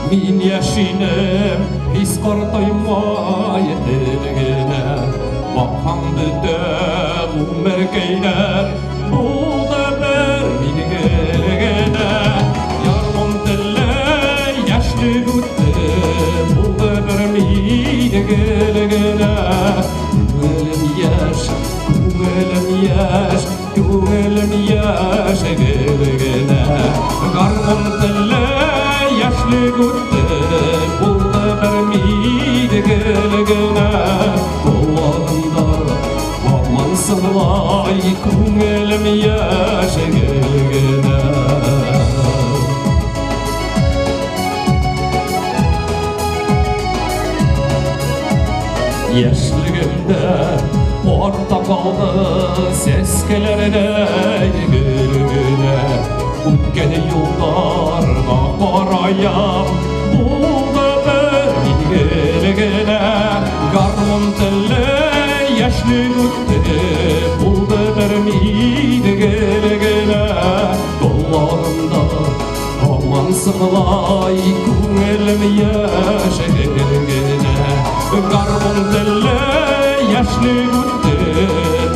Мин яшинем, һис ҡартаймай тел генә. Баҡһаң бөтә ғүмеркәйҙәр булды бер миҙгел генә. Гармун телле йәшлек үтте, булды бер миҙгел генә. Күңелем йәш, күңелем йәш, күңелем йәш гел генә. Гармун телле йәшлек үтте, булды бер миҙгел генә. Ҡолағымда һаман сыңлай, күңелем йәш гел генә. Йәшлегемдә артта ҡалды сәскәләрҙәй гөл генә. Үткән юлдарға ҡарайым, булды бер миҙгел генә. Гармун телле йәшлек үтте, булды бер миҙгел генә. Ҡолағымда һаман сыңлай, күңелем йәш гел генә. Гармун телле йәшлек үтте,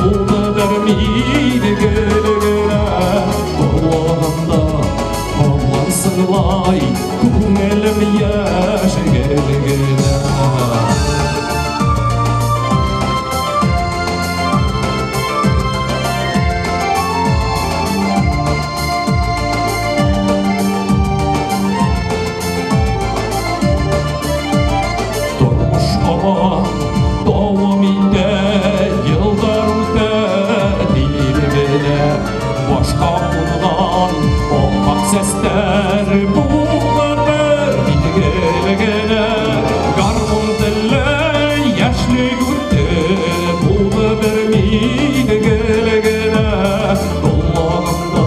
булды бер миҙгел генә. Ҡолағымда һаман сыңлай, күңелем йәш гел генә. Тормош һаман дауам итә, йылдар үтә тиҙ генә. Башҡа ҡунған ап-аҡ сәстәр булды бер миҙгел генә. Гармун телле йәшлек үтте, булды бер миҙгел генә. Ҡолағымда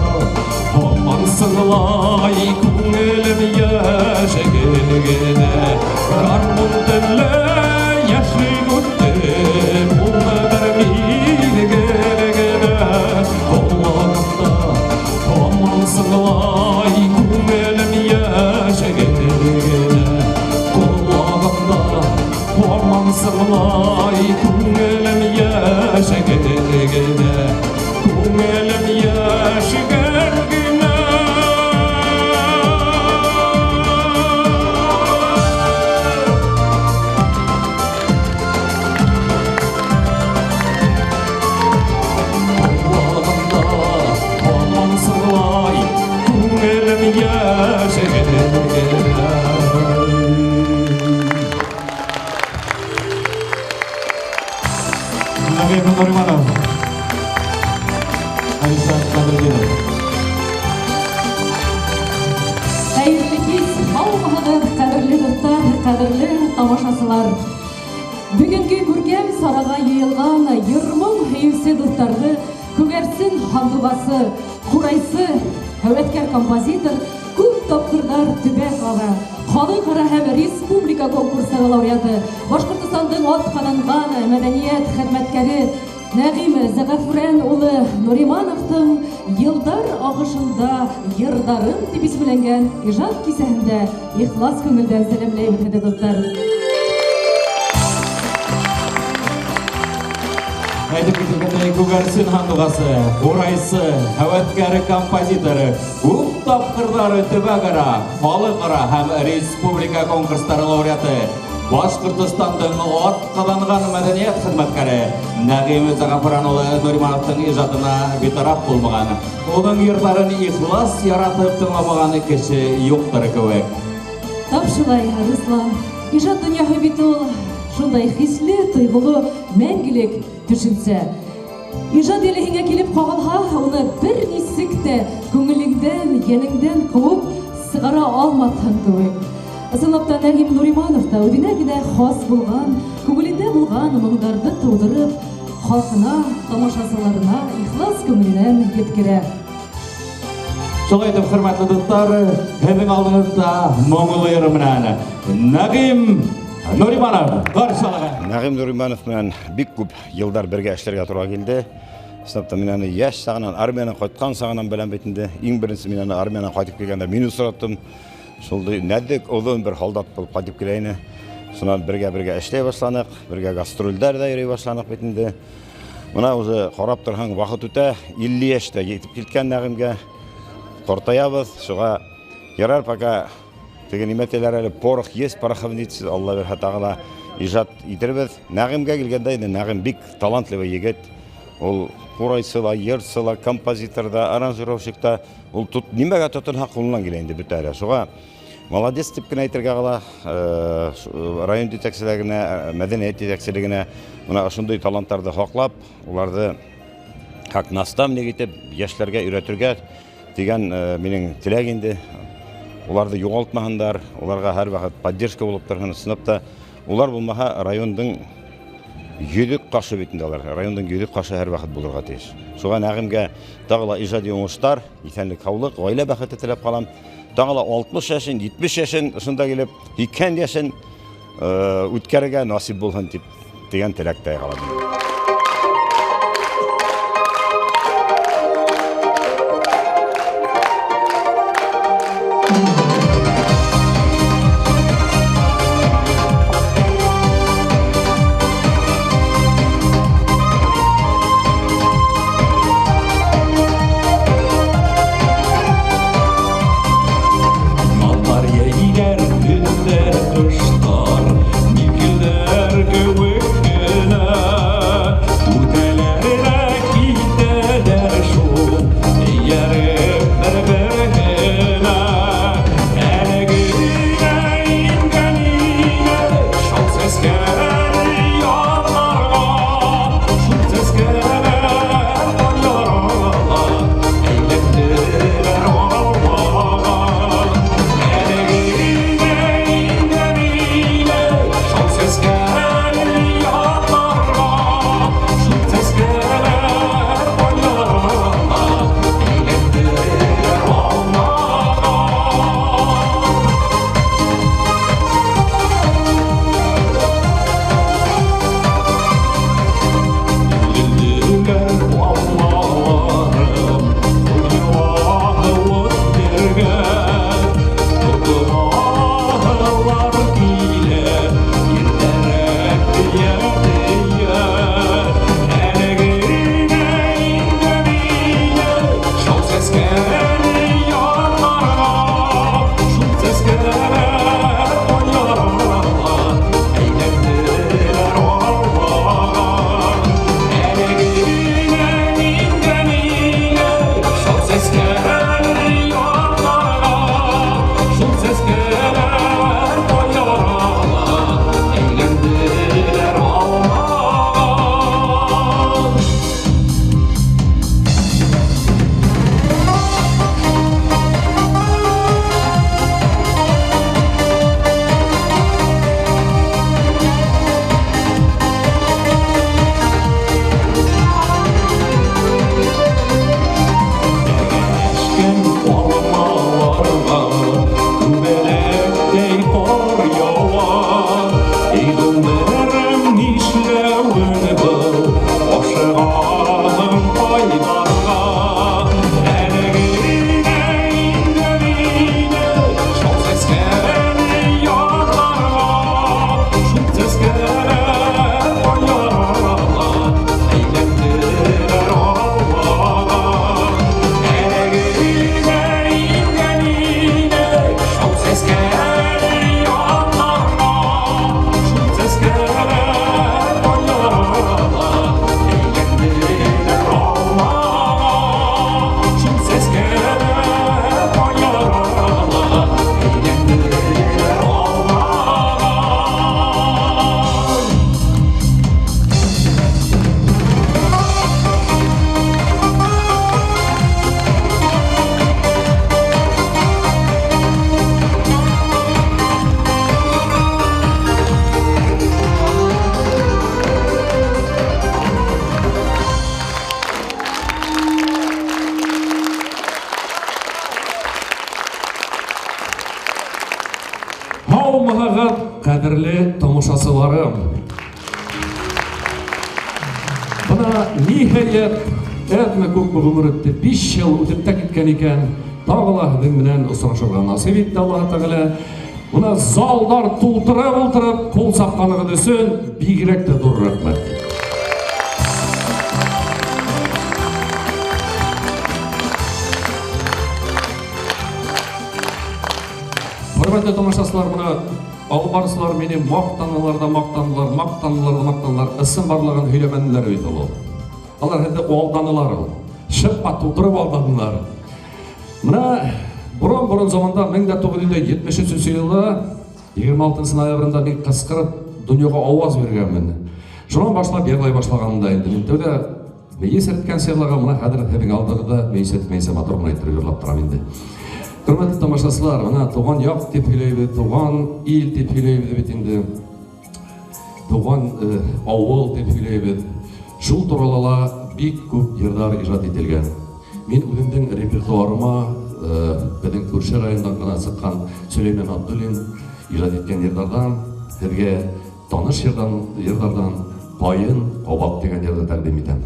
һаман сыңлай, күңелем йәш гел генә. Гармун телле йәшлек үтте, булды бер миҙгел генә. Ҡолағымда һаман сыңлай, күңелем йәш гел генә. Ҡолағымда һаман сыңлай, күңелем йәш гел генә. Күңелем йәш гел генә. Ҡолағымда һаман сыңлай, күңелем йәш гел генә. Нәғим Нуриманов. Алиса Бәҙретдинов. Хәйерле кис, һаумыһығыҙ, ҡәҙерле дуҫтар, ҡәҙерле тамашасылар. Бөгөнгө күркәм сараға йыйылған йыр-моң һөйөүсе дуҫтарҙы Күгәрсен һандуғасы, ҡурайсы, һәүәткәр композитор, күп тапҡырҙар төбәк-ара, халыҡ-ара һәм республика конкурстары лауреаты, Башҡортостандың атҡаҙанған мәҙәниәт хеҙмәткәре Нәғим Зәғәфрән улы Нуримановтың йылдар ағышында йырҙарым тип исемләнгән ижад кисәһендә ихлас күңелдән сәләмләйбеҙ һеҙҙе, дуҫтар. Әйтеп кителгәндәй, Күгәрсен һандуғасы, ҡурайсы, һәүәткәр композиторы, күп тапҡырҙар төбәк-ара, халыҡ-ара һәм республика конкурстары лауреаты, Башҡортостандың атҡаҙанған мәҙәниәт хеҙмәткәре Нәғим Зәғәфрән улы Нуримановтың ижадына битараф булмаған, уның йырҙарын ихлас яратып тыңламаған кеше юҡтыр кеүек. Тап шулай, Руслан, ижад донъяһы бит ул шундай хисле, тойғоло, мәңгелек төшөнсә. Ижад еле һиңә килеп ҡағылһа, уны бер нисек тә күңелеңдән, йәнеңдән ҡыуып сығара алмаҫһың кеүек. Ысынлап та Нәғим Нуриманов та үҙенә генә хас булған, күңелендә булған моңдарҙы тыуҙырып, халҡына, тамашасыларына ихлас күңеленән еткерә. Шулай итеп, хөрмәтле дуҫтар, һеҙҙең алдығыҙҙа моңло йыры менән Нәғим Нуриманов ҡаршы алығыҙ. Нәғим Нуриманов менән бик күп йылдар бергә эшләргә тура килде. Ысынлап та мин аны йәш сағынан, армиянан ҡайтҡан сағынан беләм бит инде. Иң беренсе мин аны армиянан ҡайтып килгәндә мин осраттым. Шундай нәҙек оҙон бер һалдат булып ҡайтып килә ине. Шунан бергә-бергә эшләй башланыҡ, бергә гастролдәр ҙә йөрөй башланыҡ бит инде. Бына уже ҡарап торһаң, ваҡыт үтә, 50 йәштә етеп киткән Нәғимгә. Ҡартаябыҙ, шуға ярар пока теге нимә тиләр әле, порох есть, пороховница, Алла бирһә тағы ла ижад итербеҙ. Нәғимгә килгәндә инде Нәғим бик талантливый егет. Ул ҡурайсы ла, йырсы ла, композитор да, аранжировщик та. Ул нимәгә тотонһа ҡулынан килә инде бөтә әле. Шуға молодец тип кенә әйтергә ҡала, район етәкселегенә, мәҙәниәт етәкселегенә бына ошондай таланттарҙы һаҡлап, уларҙы как наставник итеп йәштәргә өйрәтергә тигән минең теләк инде. Уларҙы юғалтмаһындар, уларға һәр ваҡыт поддержка булып торһон. Ысынлап та улар булмаһа райондың йөҙөк ҡашы бит инде алар. Райондың йөҙөк ҡашы һәр ваҡыт булырға тейеш. Шуға Нәғимгә тағы ла ижади уңыштар, иҫәнлек, һаулыҡ, ғаилә бәхете теләп ҡалам. Тағы ла 60 йәшен, 70 йәшен ошонда килеп, 80 йәшен үткәрергә насип булһын тип тигән теләктә ҡалам. Ҡәҙерле тамашасыларым. Бына ниһайәт әҙме күпме ғүмер үтте, 5 йыл үтеп тә киткән икән. Тағы ла һеҙҙең менән осрашырға насип итте Аллаһ Тәғәлә. Бына залдар тултырып ултырып ҡул сапҡанығыҙ өсөн бигерәк тә ҙур рәхмәт. Хөрмәтле тамашасылар, бына алып барыусылар мине маҡтанылар ҙа маҡтанылар, маҡтанылар ҙа маҡтанылар, ысын барлығын һөйләмәнеләр бит ул. Алар һеҙҙе алданылар ул. Шыпҡа тултырып алданылар. Бына борон-борон заманда 1973 йылда 26 ноябрендә мин ҡысҡырып донъяға ауаз биргәнмен. Шунан башлап йырлай башлағанмын да инде. Мин тәүҙә мейес эрткәнсе йырлаған, бына хәҙер һеҙҙең алдығыҙҙа мейес эртмәйенсә матур ғына иттереп йырлап торам инде. Хөрмәтле тамашасылар, бына туған яҡ тип һөйләйбеҙ, туған ил тип һөйләйбеҙ бит инде. Туған ауыл тип һөйләйбеҙ. Шул турала ла бик күп йырҙар ижад ителгән. Мин үҙемдең репертуарыма беҙҙең күрше райондан ғына сыҡҡан Сөләймән Абдуллин ижад иткән йырҙарҙан, һеҙгә таныш йырҙарҙан Ҡайын ҡабаҡ тигән йырҙы тәҡдим итәм.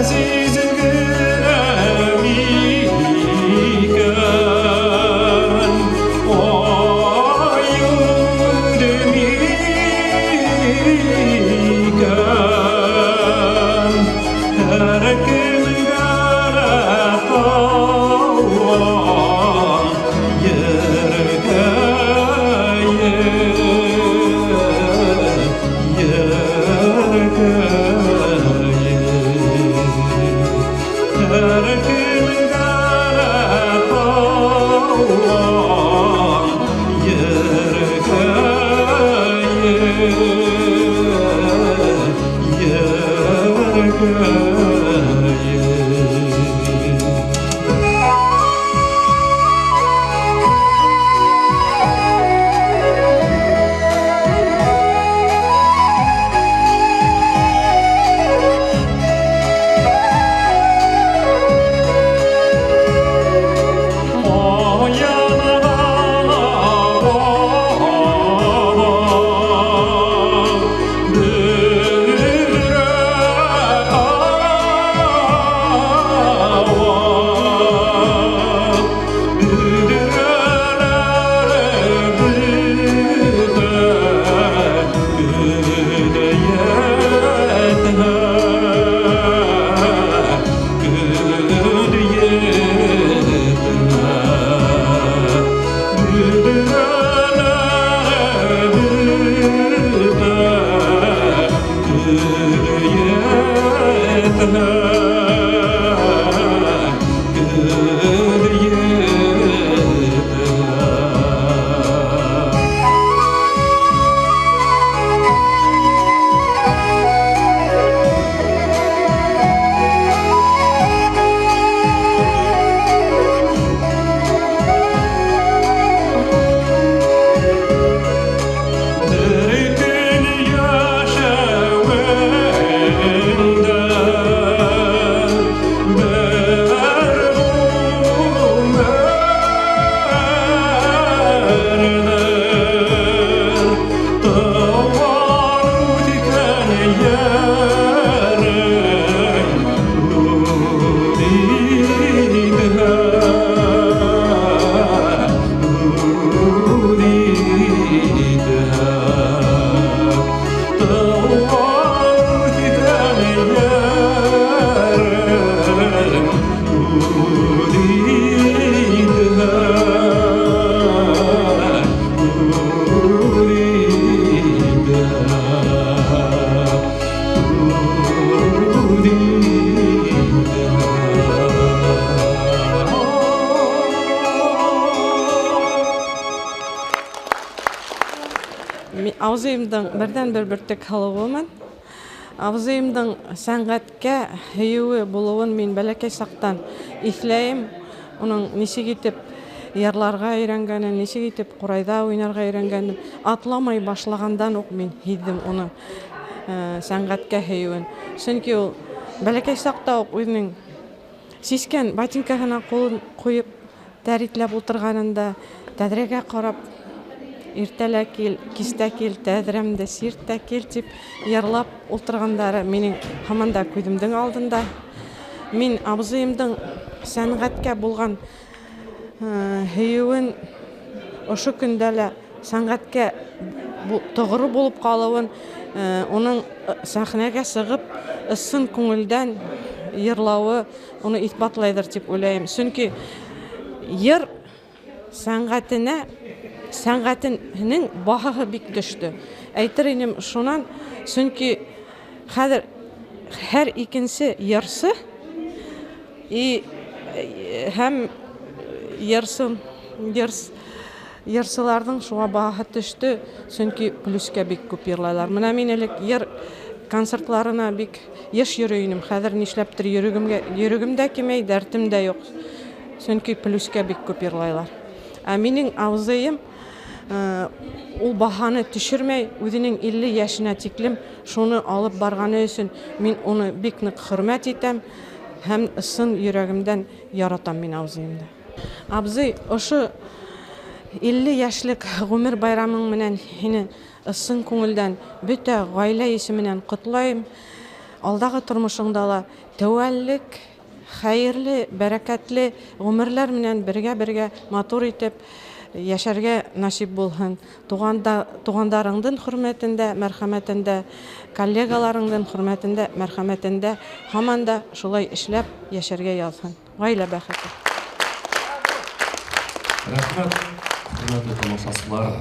Yaşa Абзыйымдың берҙән-бер бөртөк һылыуымын. Абзыйымдың сәнғәткә һөйөүе булыуын мин бәләкәй саҡтан иҫләйем. Уның нисек итеп йырларға өйрәнгәнен, нисек итеп ҡурайҙа уйнарға өйрәнгәнен атламай башлағандан уҡ мин һиҙҙем уның сәнғәткә һөйөүен. Сөнки ул бәләкәй саҡта уҡ үҙенең сискән ботинкаһына ҡулын ҡуйып тәритләп ултырғанында тәҙрәгә ҡарап иртәлә кил, кистә кил, тәҙрәмде сиртә кил тип йырлап ултырғандары минең һаман да күҙемдең алдында. Мин абзыйымдың сәнғәткә булған һөйөүен ошо көндә лә сәнғәткә тоғро булып ҡалыуын, уның сәхнәгә сығып ысын күңелдән йырлауы уны иҫбатлайҙыр тип уйлайым. Сөнки йыр сәнғәтенең баһаһы бик төштө. Әйтер инем шунан, сөнки хәҙер һәр икенсе йырсы һәм йырсыларҙың шуға баһаһы төштө, сөнки плюскә бик күп йырлайлар. Мына мин элек йыр концертларына бик йыш йөрөй инем, хәҙер нишләптер йөрөгөм дә кимәй, дәртем дә юҡ, сөнки плюскә бик күп йырлайлар. Ә минең абзыйым ул баһаны төшөрмәй, үҙенең 50 йәшенә тиклем шуны алып барғаны өсөн мин уны бик ныҡ хөрмәт итәм һәм ысын йөрәгемдән яратам мин абзыйымды. Абзый, ошо 50 йәшлек ғүмер байрамың менән һине ысын күңелдән бөтә ғаилә исеменән ҡотлайым. Алдағы тормошоңда ла тәүәллек, хәйерле, бәрәкәтле ғүмерләр менән бергә-бергә матур итеп йәшәргә насип булһын. Туғандарыңдың хөрмәтендә, мәрхәмәтендә, коллегаларыңдың хөрмәтендә, мәрхәмәтендә һаман да шулай эшләп йәшәргә яҙһын. Ғаилә бәхете. Рәхмәт, хөрмәтле тамашасылар.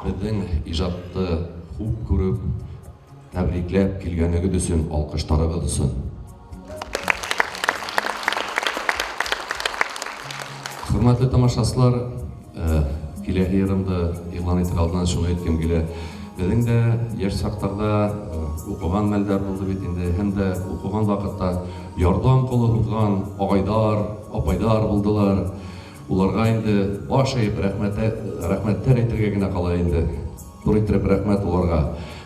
Беҙҙең ижадты хуп күреп, тәбрикләп килгәнегеҙ өсөн, алҡыштарығыҙ өсөн. Хөрмәтле тамашасылар, киләһе йырымды иғлан итер алдынан шуны әйткем килә. Беҙҙең дә йәш саҡтарҙа уҡыған мәлдәр булды бит инде, һәм дә уҡыған ваҡытта ярҙам ҡулы һуҙған ағайҙар, апайҙар булдылар. Уларға инде баш эйеп рәхмәттәр әйтергә генә ҡала инде. Ҙур иттереп рәхмәт уларға.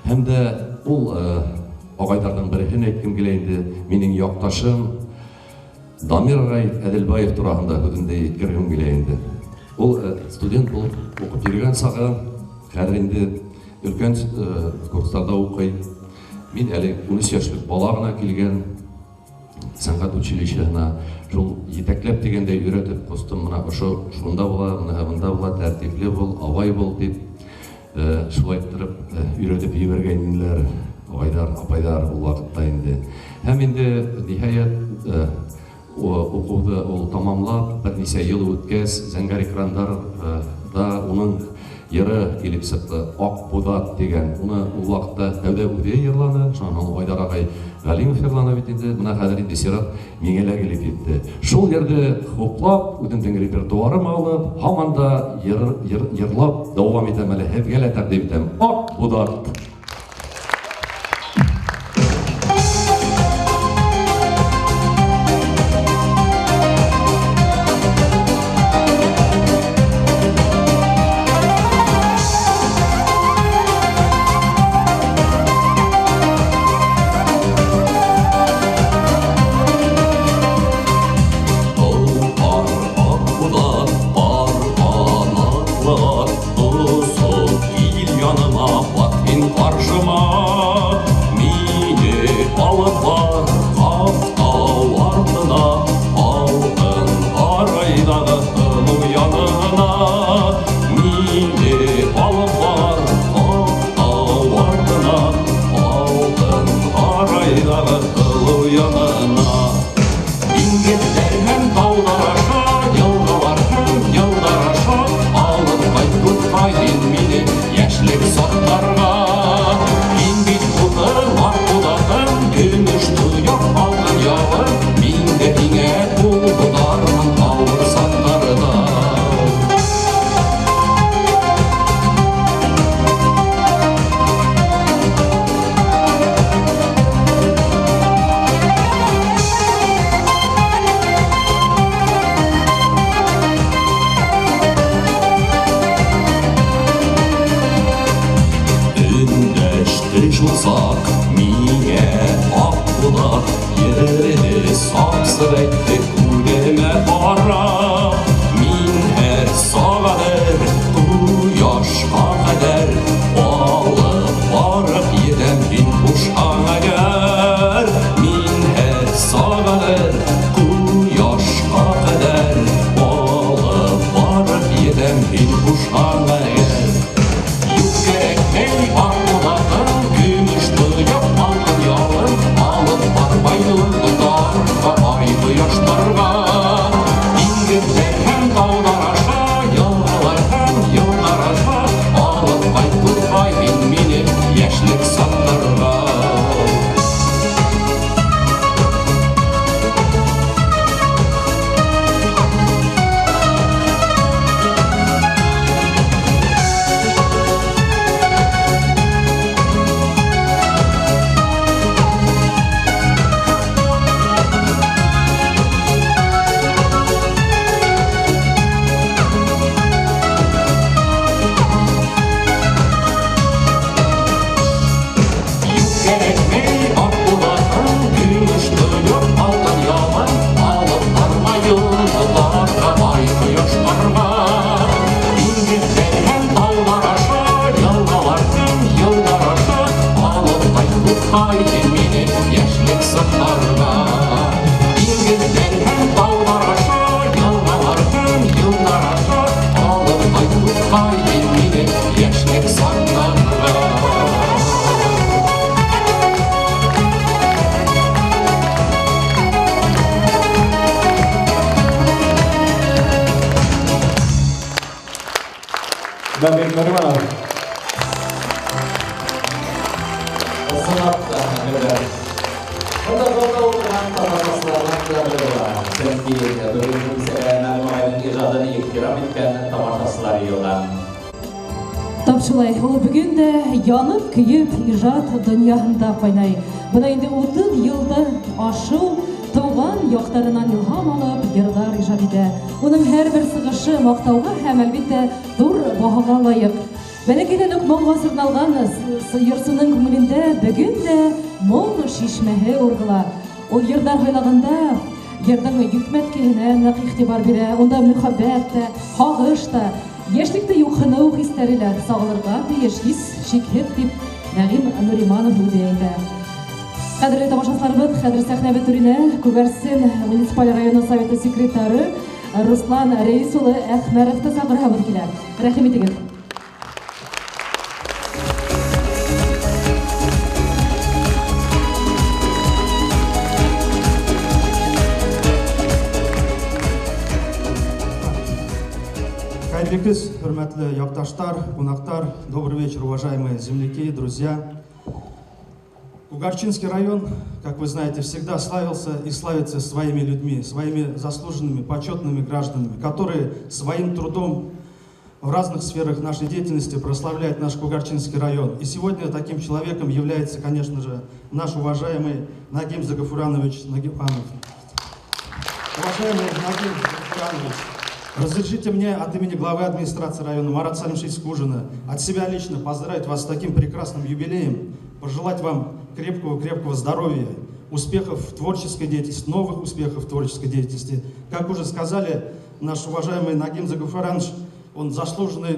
Һәм дә ул ағайҙарҙың береһен әйткем килә инде, минең яҡташым Дамир ағай Әҙелбаев тураһында һүҙемде еткергем килә инде. Ул студент булып уҡып йөрөгән сағы, хәҙер инде өлкән курстарҙа уҡый. Мин әле 13 йәшлек бала ғына килгән сәнғәт училищеһына, шул етәкләп тигәндәй өйрәтеп, ҡустым, мына ошо шунда була, мына бында була, тәртипле бул, абай бул тип шулай иттереп өйрәтеп ебәргән инделәр ағайҙар, апайҙар ул ваҡытта инде. Һәм инде ниһайәт уҡыуҙы ул тамамлап, бер нисә йыл үткәс, зәңгәр экрандарҙа уның йыры килеп сыҡты, Аҡ Буҙат тигән. Уны ул ваҡытта тәүҙә үҙе йырланы, шунан һуң Айҙар ағай Ғәлимов йырланы бит инде. Мына хәҙер инде сират миңә лә килеп етте. Шул йырҙы хуплап, үҙемдең репертуарыма алып, һаман да йырлап дауам итәм әле, һеҙгә лә тәҡдим итәм. Аҡ Буҙат. Yanıma bak in var. Бере сапсып әйтте күҙемә ҡарап, мин һәр сағадыр ҡояшҡа ҡәҙәр алып барып етәм һин ҡушһаң әгәр. Мин һәр сағадыр ҡояшҡа ҡәҙәр алып барып етәм һин ҡушһаң әгәр. Юҡ кәрәкмәй аҡбуҙатың, көмөш тояҡ, алтын ялын, алып бармай йондоҙҙарға, ай ҡояштарға. Диңгеҙҙәр һәм тауҙар аша, йылғалар һәм йылдар аша, алып ҡайт дуҫҡай һин мине йәшлек саҡтарға. Юҡ кәрәкмәй аҡбуҙатың, көмөш тояҡ, алтын ялын, алып бармай йондоҙҙарға, ай ҡояштарға. Диңгеҙҙәр һәм тауҙар аша, йылғалар һәм йылдар аша, алып ҡайт дуҫҡай һин мине йәшлек саҡтарға. Диңгеҙҙәр һәм тауҙар аша, йылғалар һәм йылдар аша, алып ҡайт дуҫҡай һин мине йәшлек саҡтарға. Нәғим Нуриманов. Ысынлап та, Гөлбәр. Бында залда ултырған тамашасыларҙың да бере була. Сөнки бөгөнгө кисәгә Нәғим ағайҙың ижадын ихтирам иткән тамашасылар йыйылған. Тап шулай, ул бөгөн дә янып, көйөп, ижад донъяһында ҡайнай. Бына инде 30 йылдан ашыу тыуған яҡтарынан илһам алып, йырҙар ижад итә. Уның һәр бер сығышы маҡтауға һәм, әлбиттә, ҙур баһаға лайыҡ. Бәләкәйҙән үк моңға сырналған йырсының күңелендә бөгөн дә моң шишмәһе урғыла. Ул йырҙар һайлағанда йырҙың йөкмәткеһенә ныҡ иғтибар бирә. Унда мөхәббәт тә, һағыш та, йәшлектә юҡһыныу хистәре лә сағылырға тейеш, һис шикһеҙ, тип Нәғим Нуриманов үҙе әйтә. Ҡәҙерле тамашасыларыбыҙ, хәҙер сәхнә түренә Күгәрсен муниципаль районы советы секретары Руслан Рәис улы Әхмәровты саҡырһабыҙ килә. Рәхим итегеҙ. Хәйерле кис, хөрмәтле яҡташтар, ҡунаҡтар, добрый вечер, уважаемые земляки, друзья. Кугарчинский район, как вы знаете, всегда славился и славится своими людьми, своими заслуженными, почетными гражданами, которые своим трудом в разных сферах нашей деятельности прославляют наш Кугарчинский район. И сегодня таким человеком является, конечно же, наш уважаемый Нагим Загафуранович Нагиманов. Уважаемый Нагим Загафуранович, разрешите мне от имени главы администрации района Марата Салимовича Искужина, от себя лично поздравить вас с таким прекрасным юбилеем, пожелать вам крепкого-крепкого здоровья, успехов в творческой деятельности, новых успехов в творческой деятельности. Как уже сказали, наш уважаемый Нагим Загафуранович, он заслуженный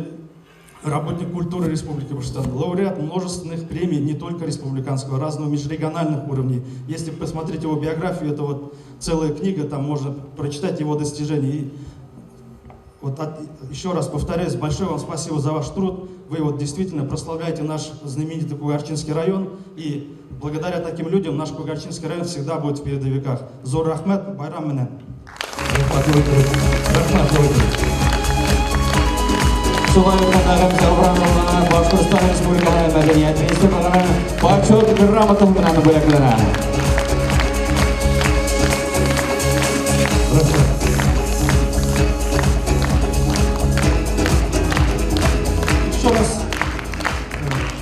работник культуры Республики Башкортостан, лауреат множественных премий, не только республиканского, разного межрегиональных уровней. Если посмотреть его биографию, это целая книга, там можно прочитать его достижения. И еще раз повторяюсь, большое вам спасибо за ваш труд. Вы действительно прославляете наш знаменитый Кугарчинский район. И благодаря таким людям наш Кугарчинский район всегда будет в передовиках. Зор рахмет, байрам менән. Шулай уҡ Нәғим Загафуранұлы Башҡортостан Республикаһы Мәҙәниәт министрлығының почет грамотаһы менән бүләкләнә. Еще раз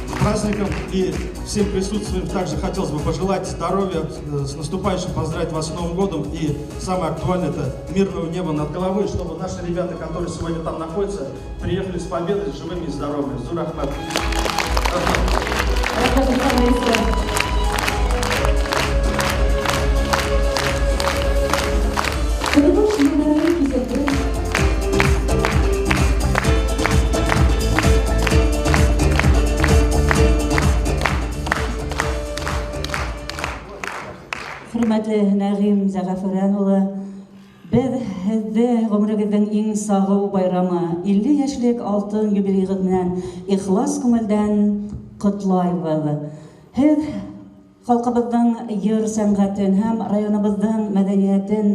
с праздником и всем присутствующим также хотелось бы пожелать здоровья, с наступающим, поздравить вас с Новым годом и самое актуальное — это мирного неба над головой, чтобы наши ребята, которые сегодня там находятся, приехали с победой, живыми и здоровыми. Зур рахмат. Нәғим Зәғәфәрән улы, беҙ һеҙҙе ғүмерегеҙҙең иң сағыу байрамы 50 йәшлек алтын юбилейығыҙ менән ихлас күңелдән ҡотлайбыҙ. Һеҙ халҡыбыҙҙың йыр сәнғәтен һәм районыбыҙҙың мәҙәниәтен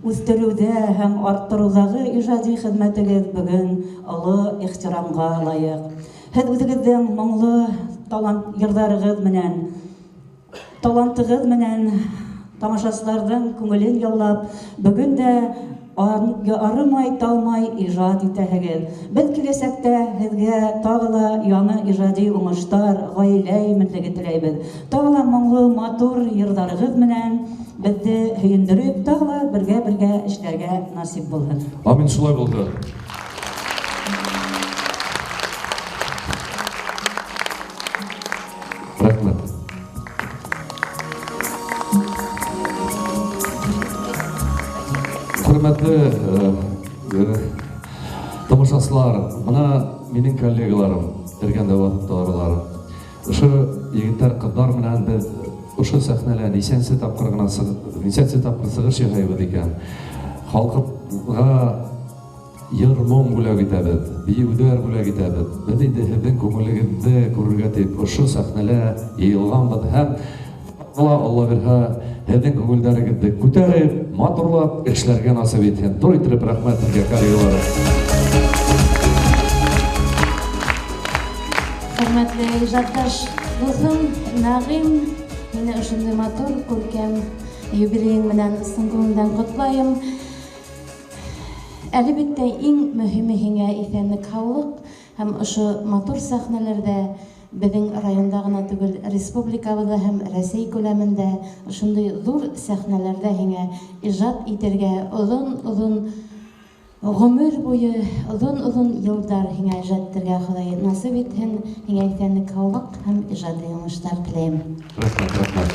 үҫтереүҙә һәм арттырыуҙағы ижади хеҙмәтегеҙ бөгөн оло ихтирамға лайыҡ. Һеҙ үҙегеҙҙең моңло талант йырҙарығыҙ менән, талантығыҙ менән тамашасыларҙың күңелен яулап, бөгөн дә арымай, талмай ижад итәһегеҙ. Беҙ киләсәктә һеҙгә тағы ла яңы ижади уңыштар, ғаилә именлеге теләйбеҙ. Тағы ла моңло, матур йырҙарығыҙ менән беҙҙе һөйөндөрөп, тағы ла бергә-бергә эшләргә насип булһын. Амин, шулай булды. Рәхмәт. Хөрмәтле тамашасылар, бына минең коллегаларым, эргәндә ватыпталар. Ошо егеттәр, ҡыҙҙар менән беҙ ошо сәхнәлә нисәнсе тапҡыр ғына нисәнсе тапҡыр сығыш яһайбыҙ икән. Халҡыбыҙға йыр моң бүләк итәбеҙ, бейеүҙәр бүләк итәбеҙ. Беҙ инде һеҙҙең күңелегеҙҙе күрергә тип ошо сәхнәлә йыйылғанбыҙ һәм Алла бирһә, һеҙҙең күңелдәрегеҙҙе күтәреп, матурлап эшләргә насип итһен. Ҙур итеп рәхмәт һеҙгә, коллегалар. Хөрмәтле ижадташ дуҫым Нәғим, һине ошондай матур, күркәм юбилейың менән ысын күңелдән ҡотлайым. Әлбиттә, иң мөһиме һиңә иҫәнлек, һаулыҡ һәм ошо матур сәхнәләрҙә беҙҙең районда ғына түгел, республикабыҙҙа һәм Рәсәй күләмендә ошондай ҙур сәхнәләрҙә һиңә ижад итергә оҙон-оҙон ғүмер буйы, оҙон-оҙон йылдар һиңә ижад итергә Хоҙай насип итһен. Һиңә иҫәнлек, һаулыҡ һәм ижади уңыштар теләйем. Рәхмәт, рәхмәт.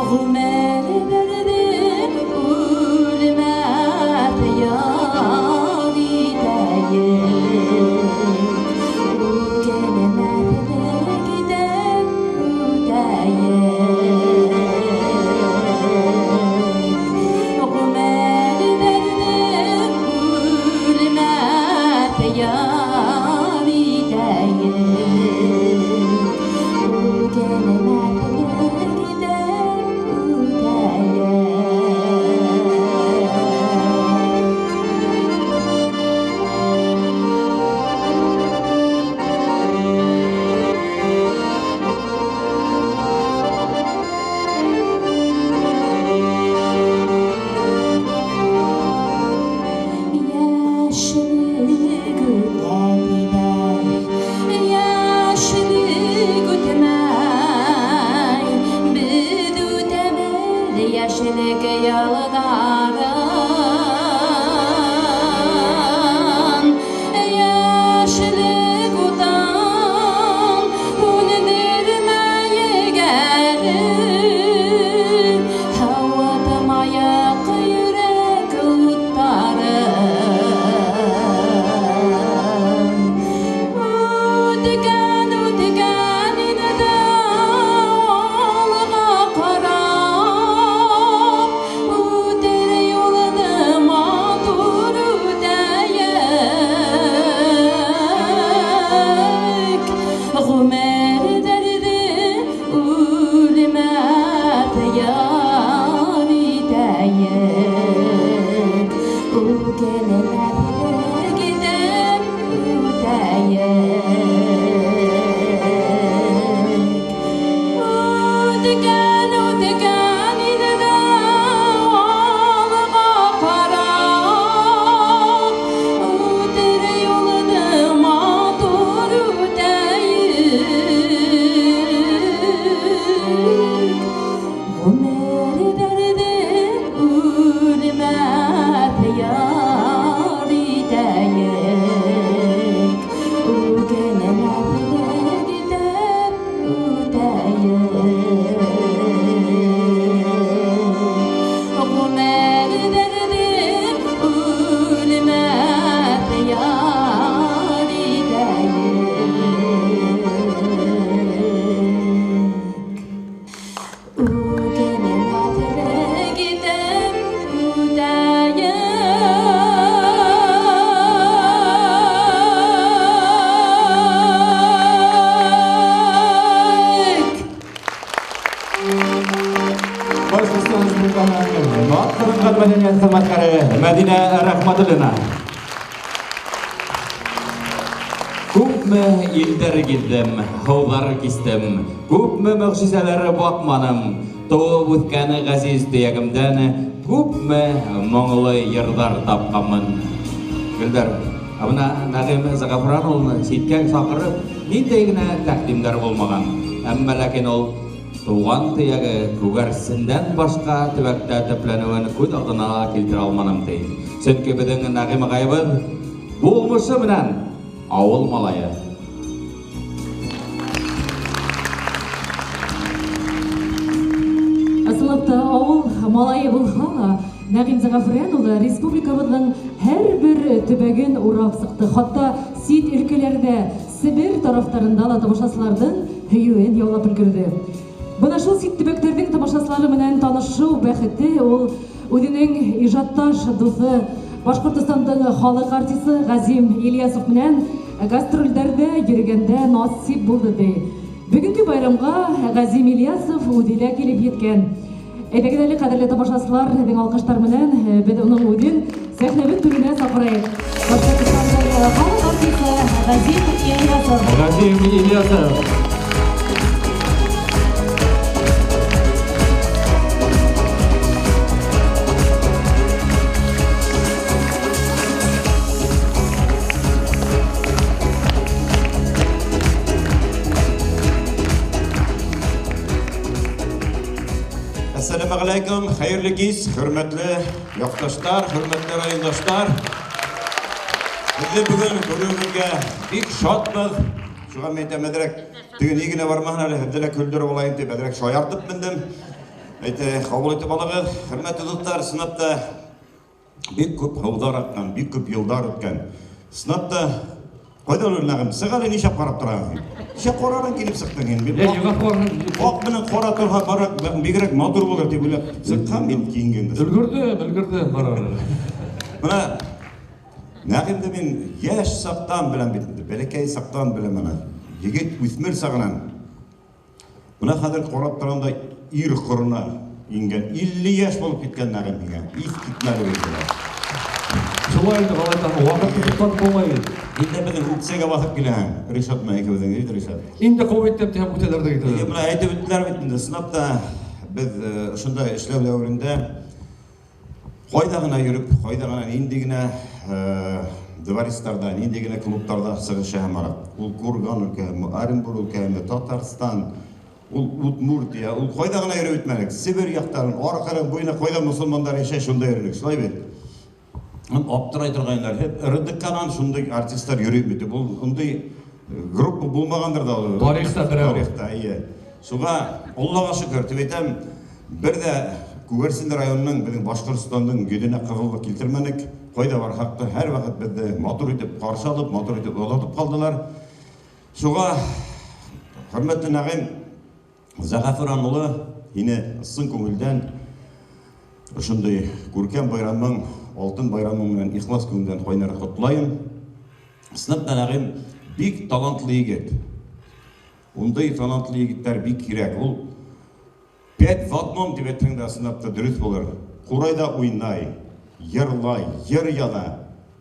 Ғүмер үтә тиҙәр, Башҡортостан Республикаһының атҡаҙанған мәҙәниәт хеҙмәткәре Мәҙинә Рәхмәтуллина. Күпме илдәр гиҙҙем, һыуҙар кистем, күпме мөғжизәләр баҡманым, тыуып үҫкән ғәзиз төйәгемдән күпме моңло йырҙар тапҡанмын. Гөлдәр, ә бына Нәғим Зәғәфран улын ситкә саҡырып, ниндәй генә тәҡдимдәр булмаған. Әммә ләкин ул тыуған төйәге Күгәрсендән башҡа төбәктә төпләнеүен күҙ алдына килтерә алманым, ти. Сөнки беҙҙең Нәғим ағайыбыҙ булмышы менән ауыл малайы. Ысынлап та ауыл малайы булһа ла, Нәғим Зәғәфрән улы республикабыҙҙың һәр бер төбәген урап сыҡты. Хатта сит өлкәләрҙә, Себер тарафтарында ла тамашасыларҙың һөйөүен яулап өлгөрҙө. Бына шул сит төбәктәрҙең тамашасылары менән танышыу бәхете ул үҙенең ижадташ дуҫы, Башҡортостандың халыҡ артисы Ғәзим Ильясов менән гастролдәрҙә йөрөгәндә насип булды, ти. Бөгөнгө байрамға Ғәзим Ильясов үҙе лә килеп еткән. Әйҙәгеҙ әле, ҡәҙерле тамашасылар, һеҙҙең алҡыштар менән беҙ уның үҙен сәхнәбеҙ түренә саҡырайыҡ. Башҡортостандың халыҡ артисы Ғәзим Ильясов. Ғәзим Ильясов. Әссәләмә алейкум, хәйерле кис, хөрмәтле яҡташтар, хөрмәтле райондаштар. Беҙҙе бөгөн күреүегеҙгә бик шатбыҙ. Шуға мин әйтәм, әҙерәк теге ни генә бармаһын әле, һеҙҙе лә көлдөрөп алайым тип, әҙерәк шаяртып мендем. Әйтә, ҡабул итеп алығыҙ. Хөрмәтле дуҫтар, ысынлап та бик күп һыуҙар аҡҡан, бик күп йылдар үткән. Ысынлап та ҡайҙа ул Нәғим? Сыҡ әле, нишләп ҡарап тораһың һин? Нишләп ҡаранан килеп сыҡтың һин? Е, юға ҡарап. Аҡ менән ҡара торһа, бара, бигерәк матур булыр тип уйлап сыҡҡан мин кейенгәндә. Өлгөрҙөм, өлгөрҙөм, бара. Бына Нәғимде мин йәш саҡтан беләм бит инде, бәләкәй саҡтан беләм аны. Егет үҫмер сағынан. Бына хәҙер ҡарап торам да ир ҡорона ингән, 50 йәш булып киткән Нәғим миңә. Иҫ китмәле бит. Шулай инде, балайтан, ваҡытты туҡтатып булмай бит. Инде беҙҙең үксәгә баҫып киләһең, Ришат менән икебеҙҙең, әйт, Ришат. Инде ҡыуып итеп тиһәм, үтәләр ҙә китәләр. Эйе, бына әйтеп үттеләр бит инде, ысынлап та беҙ ошондай эшләү дәүерендә ҡайҙа ғына йөрөп, ҡайҙа ғына ниндәй генә дворецтарҙа, ниндәй генә клубтарҙа сығыш яһаманыҡ. Ул Курган өлкәһе, Оренбург өлкәһе, Татарстан, ул Удмуртия, ул ҡайҙа ғына йөрөп үтмәнек. Себер яҡтарын, Арҡаның буйына ҡайҙа мосолмандар йәшәй, шунда йөрөнөк, шулай бит. Аптырай торғайндар. Һеп РДК-нан шундай артисттар йөрөй бит. Ул ундай группа булмағандыр да ул. Тарихта берәү. Тарихта, эйе. Шуға Аллаға шөкөр тип әйтәм, бер ҙә Күгәрсен районының, беҙҙең Башҡортостандың йөҙөнә ҡыҙыллыҡ килтермәнек. Ҡайҙа барһаҡ та һәр ваҡыт беҙҙе матур итеп ҡаршы алып, матур итеп оҙатып ҡалдылар. Шуға хөрмәтле Нәғим Зәғәфран улы, һине ысын күңелдән ошондай күркәм байрамың, алтын байрамың менән ихлас күңелдән ҡайнар ҡотлайым. Ысынлап та Нәғим бик талантлы егет. Ундай талантлы егеттәр бик һирәк. Ул 5 в одном тип әйтһәң дә ысынлап та дөрөҫ булыр. Ҡурайҙа уйнай, йырлай, йыр яҙа.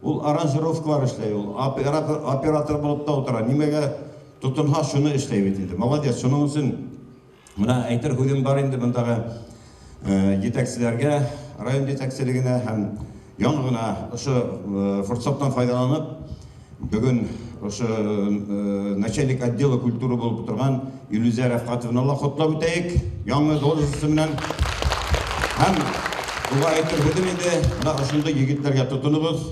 Ул аранжировкалар эшләй, ул оператор булып та ултыра. Нимәгә тотонһа, шуны эшләй бит инде. Молодец. Шуның өсөн бына әйтер һүҙем бар инде бындағы етәкселәргә, район етәкселегенә һәм яңы ғына ошо форсаттан файҙаланып, бөгөн ошо начальник отдела культуры булып торған Илүзә Рәфҡәтовна ла ҡотлап үтәйек яңы должности менән. Һәм уға әйтер һүҙем инде, бына ошондай егеттәргә тотоноғоҙ.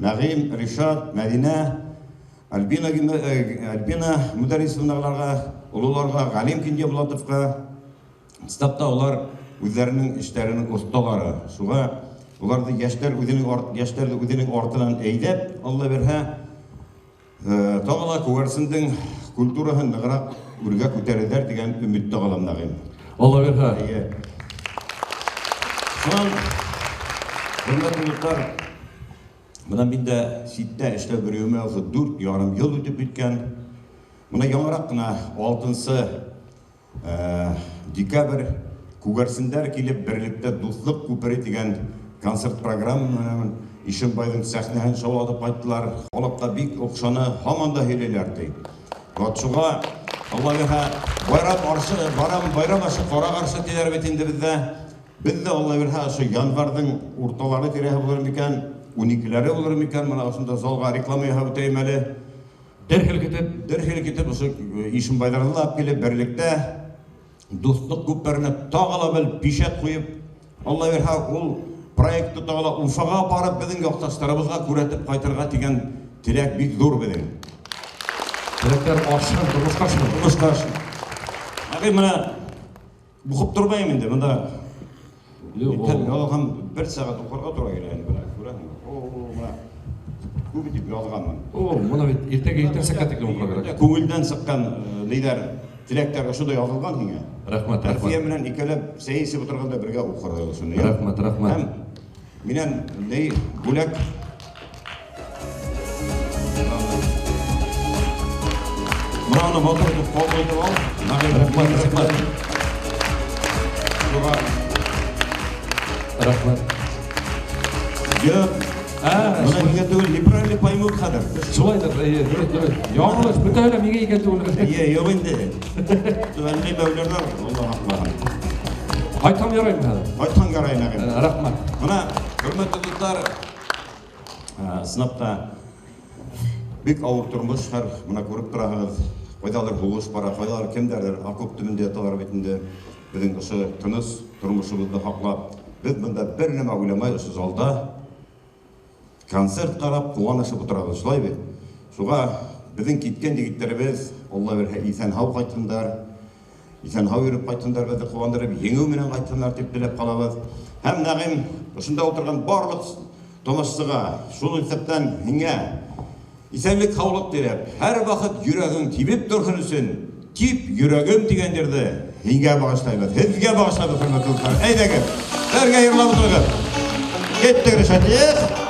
Нәғим, Ришат, Мәҙинә, Альбина Мөдәррисовналарға, ололарға, Ғәлим Кинйәбулатовҡа. Стапта улар үҙҙәренең эштәренең оҫталары. Шуға уларҙы йәштәр үҙенең йәштәрҙе үҙенең артынан әйҙәп, Алла бирһә, тағы ла Күгәрсендең культураһын нығыраҡ үргә күтәрерҙәр тигән өмөттә ҡалам, Нәғим. Алла бирһә. Эйе. Шунан, хөрмәтле дуҫтар, бына мин дә ситтә эшләп йөрөүемә ошо дүрт ярым йыл үтеп киткән. Бына яңыраҡ ҡына алтынсы декабрь Күгәрсендәр килеп берлектә дуҫлыҡ күпере дигән концерт программа менән Ишембайҙың сәхнәһен шаулатып ҡайттылар. Халыҡ та бик оҡшаны, һаман да һөйләйләр ти. Вот шуға Алла бирһә, байрам аршы, барам, байрам ашы ҡара ҡаршы тиҙәр бит инде беҙҙә. Беҙ ҙә Алла бирһә, ошо январҙың урталары тирәһе булыр микән, 12-ләре булыр микән, мына ошонда залға реклама яһап үтәйем әле. Дер һелкетеп, Дер һелкетеп ошо Ишембайҙарҙы ла алып килеп, берлектә дуҫлыҡ күперенә тағы ла бер пишәт ҡуйып, Алла бирһә, ул проектты тағы ла Уфаға барып беҙҙең яҡташтарыбыҙға күрһәтеп ҡайтырға тигән теләк бик ҙур беҙҙең. Теләктәр ашһын, тормошҡа ашһын. Тормошҡа ашһын. Ағай, мына уҡып тормайым инде, бында Юҡ, Итәм, ул- яҙған бер сәғәт уҡырға тура килә инде, бына, күрәһеңме? О, мына күп итеп яҙғанмын. О, мына бит иртәгә иртәнсәккә тиклем уҡырға кәрәк. Күңелдән сыҡҡан ниҙәр, теләктәр ошонда яҙылған һиңә. Рәхмәт, рәхмәт. Әлфиә менән икәүләп сәй эсеп ултырғанда бергә уҡырҙыҡ ошоно. Рәхмәт, рәхмәт. Һәм минән ни бүләк. Мына уны матур итеп ҡабул итеп ал. Рәхмәт, рәхмәт. Шуға Рәхмәт. Юҡ. Мына һиңә түгел, неправильно поймут хәҙер. Шулайҙыр, эйе, дөрөҫ, дөрөҫ. Яңылыш, бөтәһе лә миңә икән түгел. Эйе, юҡ инде. Түбәнләй мәүләләр, Аллаһ һаҡлаһын. Ҡайтһам яраймы хәҙер? Ҡайтһаң ярай, Нәғим. Рәхмәт. Мына, хөрмәтле дуҫтар, ысынлап та бик ауыр тормош һәр, мына күреп тораһығыҙ, ҡайҙалыр һуғыш бара, ҡайҙалыр кемдәрҙер окоп төбөндә яталар бит инде. Беҙҙең ошо тыныс тормошобоҙҙо һаҡлап, беҙ бында бер нәмә уйламай ошо залда концерт ҡарап, ҡыуанышып ултырабыҙ, шулай бит. Шуға беҙҙең киткән егеттәребеҙ, Алла бирһә, иҫән-һау ҡайтһындар, иҫән-һау йөрөп ҡайтһындар, беҙҙе ҡыуандырып, еңеү менән ҡайтһындар тип теләп ҡалабыҙ. Һәм Нәғим, ошонда ултырған барлыҡ тамашасыға, шул иҫәптән һиңә иҫәнлек, һаулыҡ теләп, һәр ваҡыт йөрәгең тибеп торһон өсөн, тип йөрәгем тигән йырҙы һиңә бағышлайбыҙ, һеҙгә бағышлайбыҙ, хөрмәтле дуҫтар. Әйҙәгеҙ, бергә йырлап ултырығыҙ. Киттек, Ришат.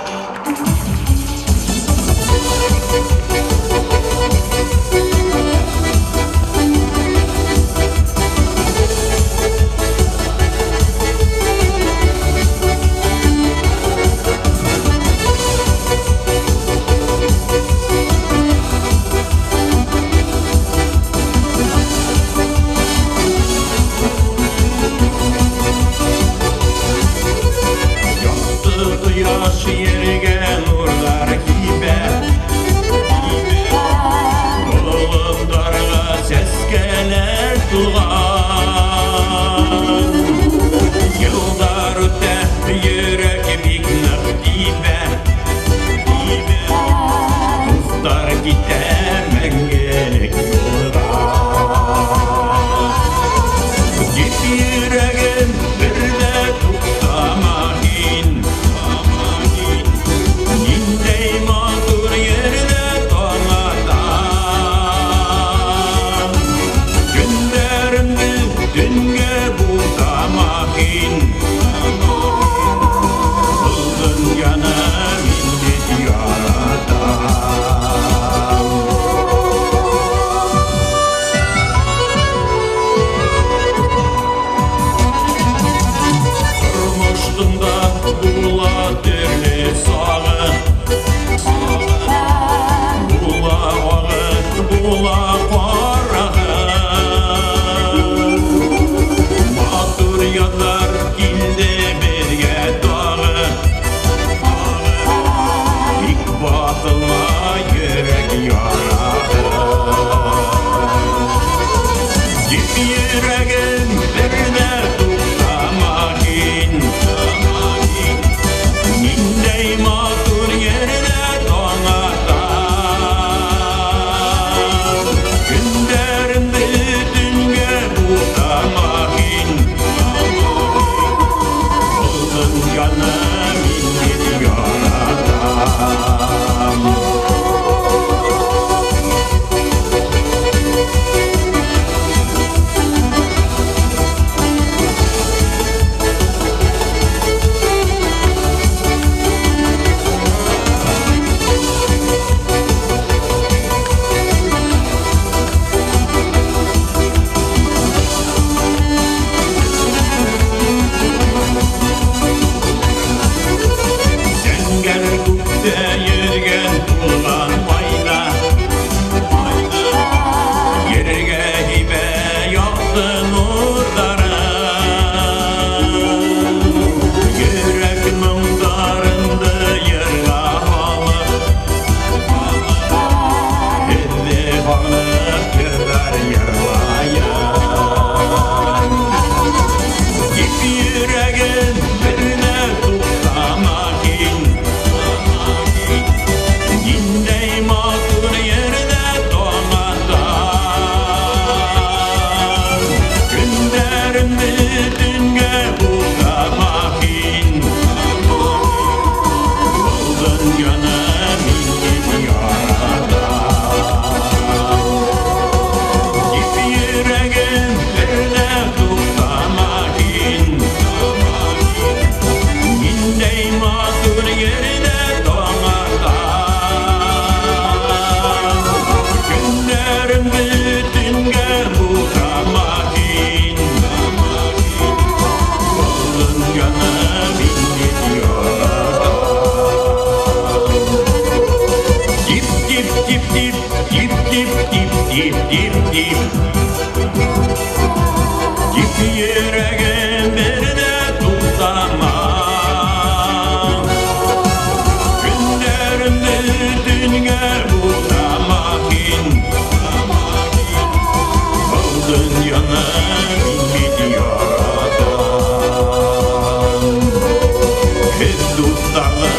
Кояш ергә нурлар һибә, болотларға сәскәләр тулған. Йылдар үтә, йөрәк бик ныҡ тибә, дуҫтар китә мәңгелек юлға. Тип йөрәгем бер ҙә туҡтама һин, ниндәй матур ерҙә таң ата. Көндәремде төнгә бутама һин, был донъяны мин бит яратам. Тормоштоң да була төрлө сағы, була ағы, була ҡарағы. Матур яҙҙар килде беҙгә тағы, тик баҫылма йөрәк яраһы. Тип йөрәгем бер ҙә туҡтама һин, Тип, тип, тип, тип, тип. Тип йөрәгем бер дә туктама. Көннәремне төнгә бутама һин. Был дөньяны мин бит яратам. Һеҙ дуҫтарҙы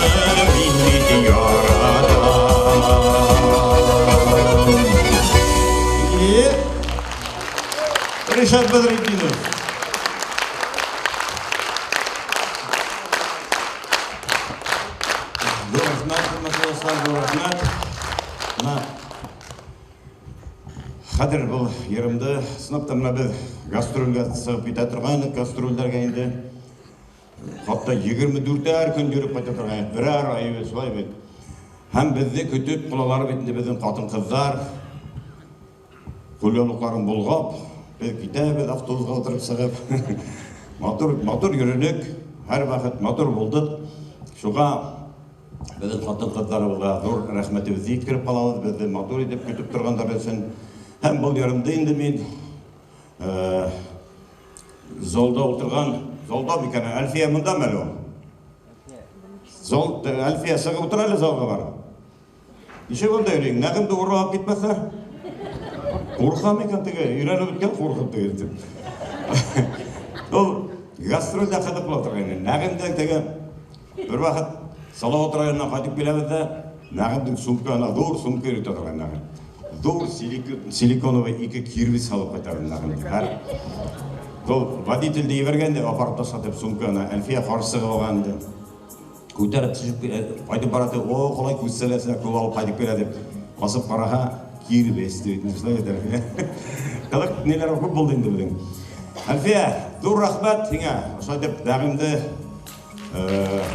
мин бит яратам. И Ришат Бадретдинов. Ҙур рәхмәт, хөрмәтле дуҫтар, ҙур рәхмәт. Бына хәҙер был йырымды ысынлап та бына беҙ гастролгә сығып китә торғайныҡ, гастролдәргә инде. Хатта 24 көн йөрөп ҡайта торғайныҡ, берәр ай бит, шулай бит. Һәм беҙҙе көтөп ҡалалар бит инде беҙҙең ҡатын-ҡыҙҙар. Ҡулъяулыҡтарын болғап, беҙ китәбеҙ автобусға ултырып сығып. Матур, матур йөрөнөк, һәр ваҡыт матур булдыҡ. Шуға беҙҙең ҡатын-ҡыҙҙарыбыҙға ҙур рәхмәтебеҙҙе еткереп ҡалабыҙ, беҙҙе матур итеп көтөп торғандар өсөн. Һәм был йырымды инде мин залда ултырған, залда микән? Әлфиә бындамы әле ул? Зал, Әлфиә сығып ултыр әле залға барып. Нисек унда йөрөйһөң? Нәғимде урлап китмәҫтәр? Ҡурҡам икән теге, өйрәнеп бөткән ҡурҡып теге итеп. Ул гастролдә ҡыҙыҡ була торған ине. Нәғимдең теге бер ваҡыт Салават районынан ҡайтып киләбеҙ ҙә, Нәғимдең сумкаһына ҙур сумка йөрөтә торған Нәғим. Ҙур силиконовый ике кирбес һалып ҡайтарҙы Нәғим. Һәр Был водительде ебәргән дә апарып ташлап тип сумканы Әлфиә ҡарсығы алған инде. Күтәреп төшөп ҡайтып бара тип, о, ҡалай күҙ сәләсенә күп алып ҡайтып килә тип. Басып ҡараһа, кирбес тип әйтмеш, шулай бит, Әлфиә. Ҡыҙыҡ ниләр күп булды инде беҙҙең. Әлфиә, ҙур рәхмәт һиңә. Ошолай итеп Нәғимде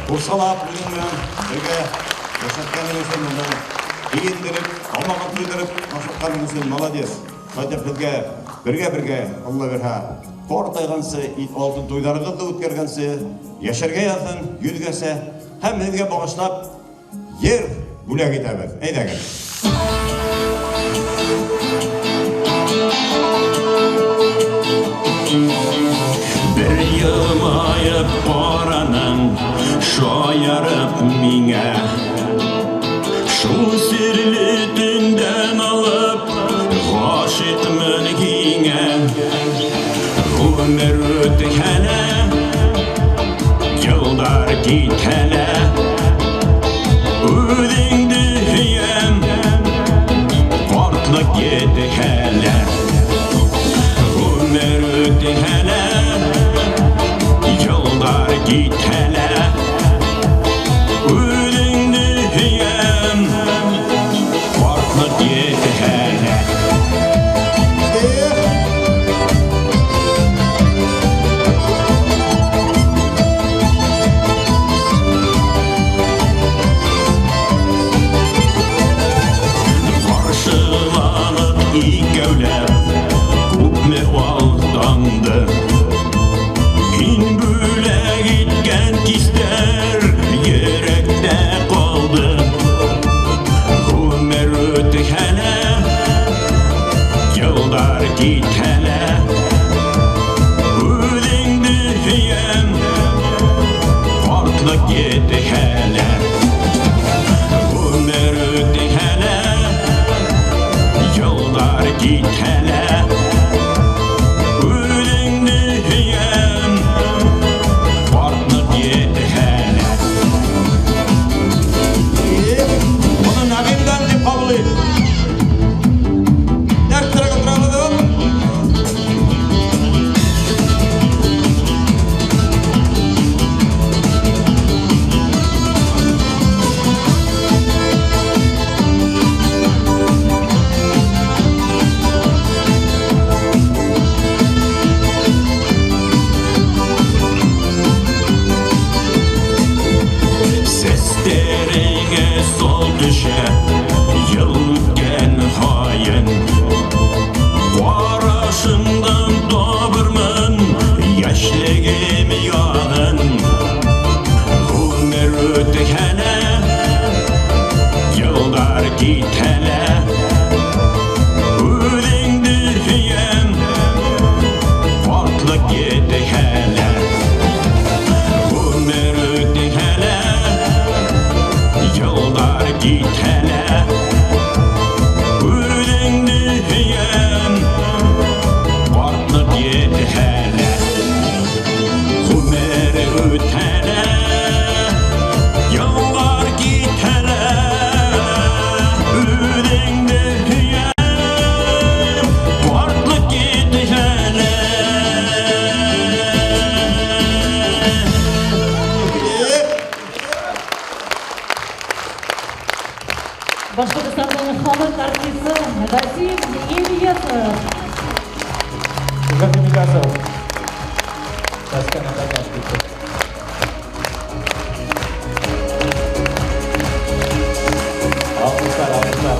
ҡурсалап үҙең менән бергә йәшәткәнең өсөн, бында кейендереп, тамағын туйҙырып ашатҡаның өсөн молодец. Шулай итеп беҙгә бергә-бергә, Алла бирһә, ҡартайғансы, алтын туйҙарығыҙҙы үткәргәнсе, йәшәргә яҙһын, йөҙгәсә, һәм һеҙгә бағышлап ер бүләк итәбеҙ. Әйҙәгеҙ. Бер йылмайып ҡараның, шаярып миңә. Шул серле төндән алып, ғашиҡмын һиңә. Ғүмер үтһә лә, йылдар китһә лә, үҙеңде һөйәм, ҡартлыҡ етһә лә. Ғүмер үтһә лә, йылдар китһә лә, үҙеңде һөйәм, ҡартлыҡ етһә лә. Ҡаршыланып икәүләп күпме алдаңды. Һин бүләк иткән кистәр йөрәктә ҡалды. Ғүмер үтһә лә, йылдар китһә лә, үҙеңде һөйәм, ҡартлыҡ етһә лә. Ғүмер үтһә лә, йылдар китһә лә, үҙеңде һөйәм, ҡартлыҡ етһә лә. Быны Нәғимдән тип ҡабул ит. Дәртлерәк ултырабыҙ ул. Сәстәреңә сал төшә, йыл үткән һайын. Ҡарашыңдан табырмын йәшлегем яҙын. Ғүмер үтһә лә, йылдар китһә лә, Башҡортостандың халыҡ артисы Васим Ильясов. Васим Ильясов. Сәскәне ҡатнашып китте. Алҡыштар, алҡыштар.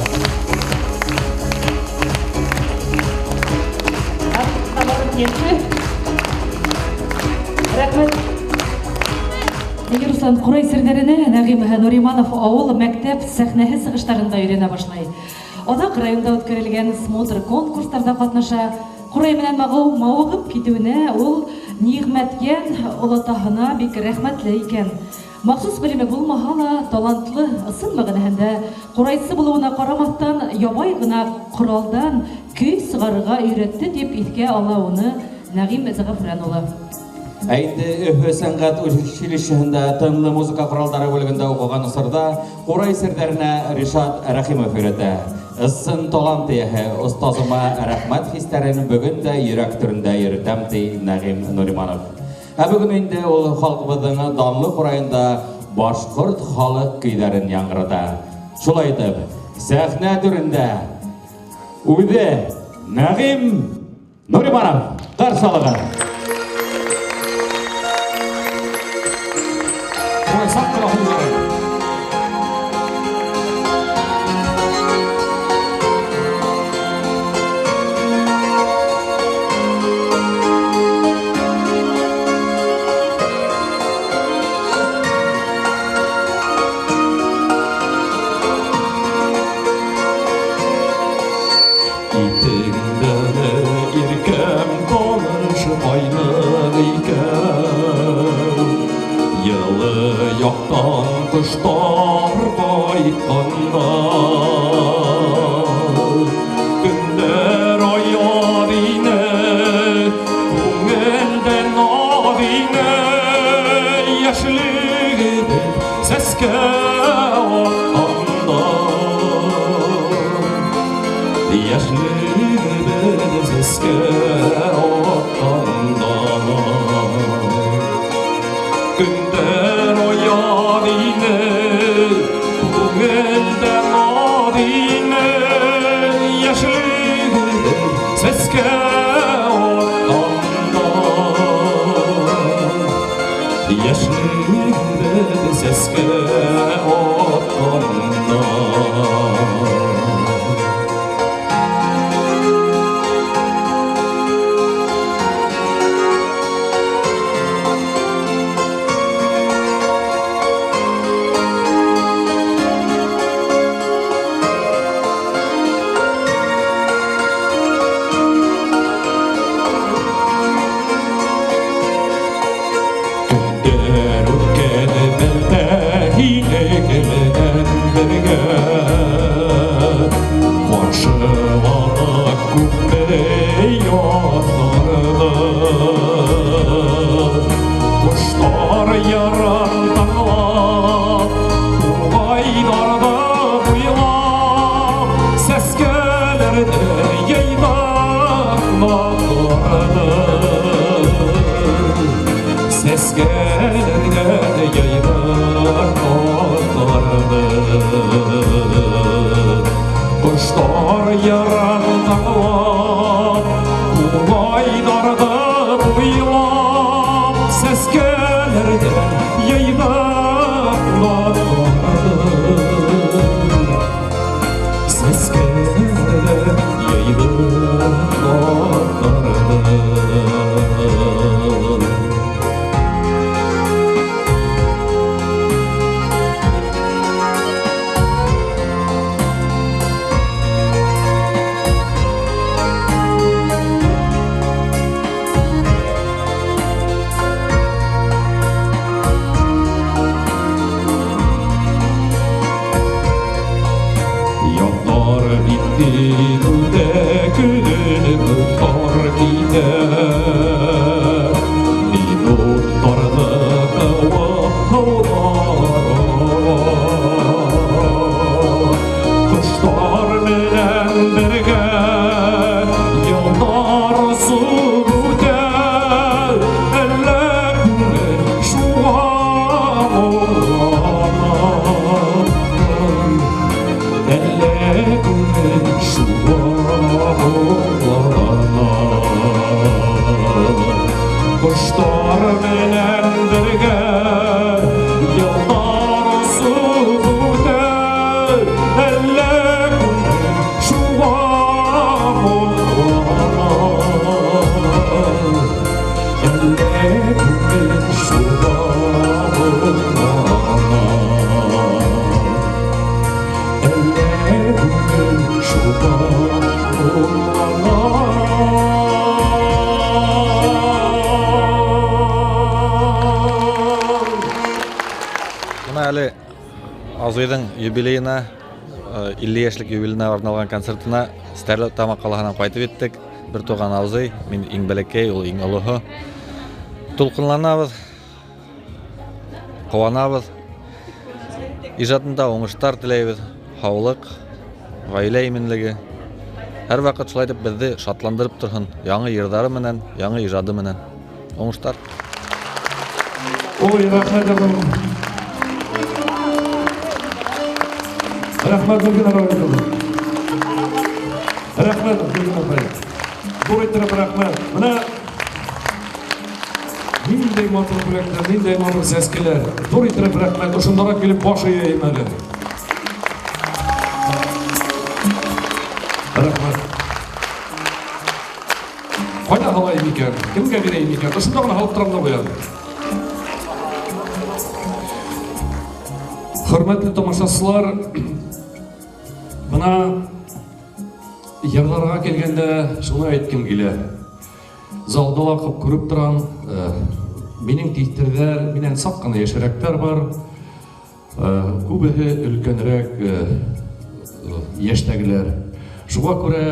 Барып етте. Рәхмәт. Руслан, ҡурай серҙәренә Нәғим Нуриманов ауыл мәктәп сәхнәһе сығыштарында өйрәнә башлай. Аҙаҡ районда үткәрелгән смотр конкурстарҙа ҡатнаша. Ҡурай менән мауығып китеүенә ул Ниғмәтйән олатаһына бик рәхмәтле икән. Махсус белеме булмаһа ла, талантлы, ысын мәғәнәһендә ҡурайсы булыуына ҡарамаҫтан, ябай ғына ҡоралдан көй сығарырға өйрәтте тип иҫкә ала уны Нәғим Зәғәфрән улы. Ә инде Өфө сәнғәт училищеһында тынлы музыка ҡоралдары бүлегендә уҡыған осорҙа ҡурай серҙәренә Ришат Рәхимов өйрәтә. Ысын талант эйәһе остазыма рәхмәт хистәрен бөгөн дә йөрәк түрендә йөрөтәм, ти Нәғим Нуриманов. Ә бөгөн инде ул халҡыбыҙҙың данлы ҡурайында башҡорт халыҡ көйҙәрен яңғырата. Шулай итеп, сәхнә түрендә үҙе Нәғим Нуриманов ҡаршы алығыҙ. Саҡ ҡына һуңғары. Итеңдәне иркәм таныш ҡайның икән. Йылы яҡтан ҡоштар ҡайтҡанда, көндәр аяҙ ине, күңелдә наҙ ине, йәшлегебеҙ сәскә атҡанда, йәшлегебеҙ сәскә атҡанда. Көндәр аяҙ ине, күңелдә наҙ ине, йәшлегебеҙ сәскә атҡанда, йәшлегебеҙ сәскә атҡанда. Көндәр үткән мәлдә һинең бергә, ҡаршыланыҡ күпме яҙҙарҙы. Ҡоштар йырын тыңлап, туғайҙарҙы буйлап, сәскәләрҙе йыйҙыҡ наҙларҙы. Сәскәләрҙе йыйҙыҡ наҙларҙы. Ҡоштар йырын тыңлап, туғайҙарҙы буйлап, сәскәләрҙе йыйҙыҡ наҙларҙы. Сәскәләрҙе йыйҙыҡ наҙларҙы. Яҙҙар битте үтә, көнөм тар китә. Минуттарҙы ҡыуып һыуҙар аға. Ҡоштар менән бергә йылдар осоп үтә. Әллә күңел шуға моңлана, әллә Бына әле Азыйҙың юбилейына, 50 йәшлек юбилейына арналған концертына Стәрлетамаҡ ҡалаһынан ҡайтып еттек. Бер туған абзый, мин иң бәләкәй, ул иң олоһо. Тулҡынланабыҙ, ҡыуанабыҙ. Ижадында уңыштар теләйбеҙ, һаулыҡ, ғаилә именлеге. Һәр ваҡыт шулай итеп беҙҙе шатландырып торһон, яңы йырҙары менән, яңы ижады менән. Уңыштар. Ой, рәхмәт, рәхмәт, Гөлгенә Равиловна. Рәхмәт, Гөлгенә апай. Ҙур иттереп рәхмәт. Бына ниндәй матур бүләктәр, ниндәй матур сәскәләр. Ҙур иттереп рәхмәт. Ошондараҡ килеп баш эйәйем әле. Рәхмәт. Ҡайҙа һалайым икән? Кемгә бирәйем икән? Ошонда ғына һалып торам да ҡуям. Хөрмәтле тамашасылар, бына йырларға килгәндә шуны әйткем килә. Залда ла күп күреп торам, минең тиҫтерҙәр, минән саҡ ҡына йәшерәктәр бар. Күбеһе өлкәнерәк йәштәгеләр. Шуға күрә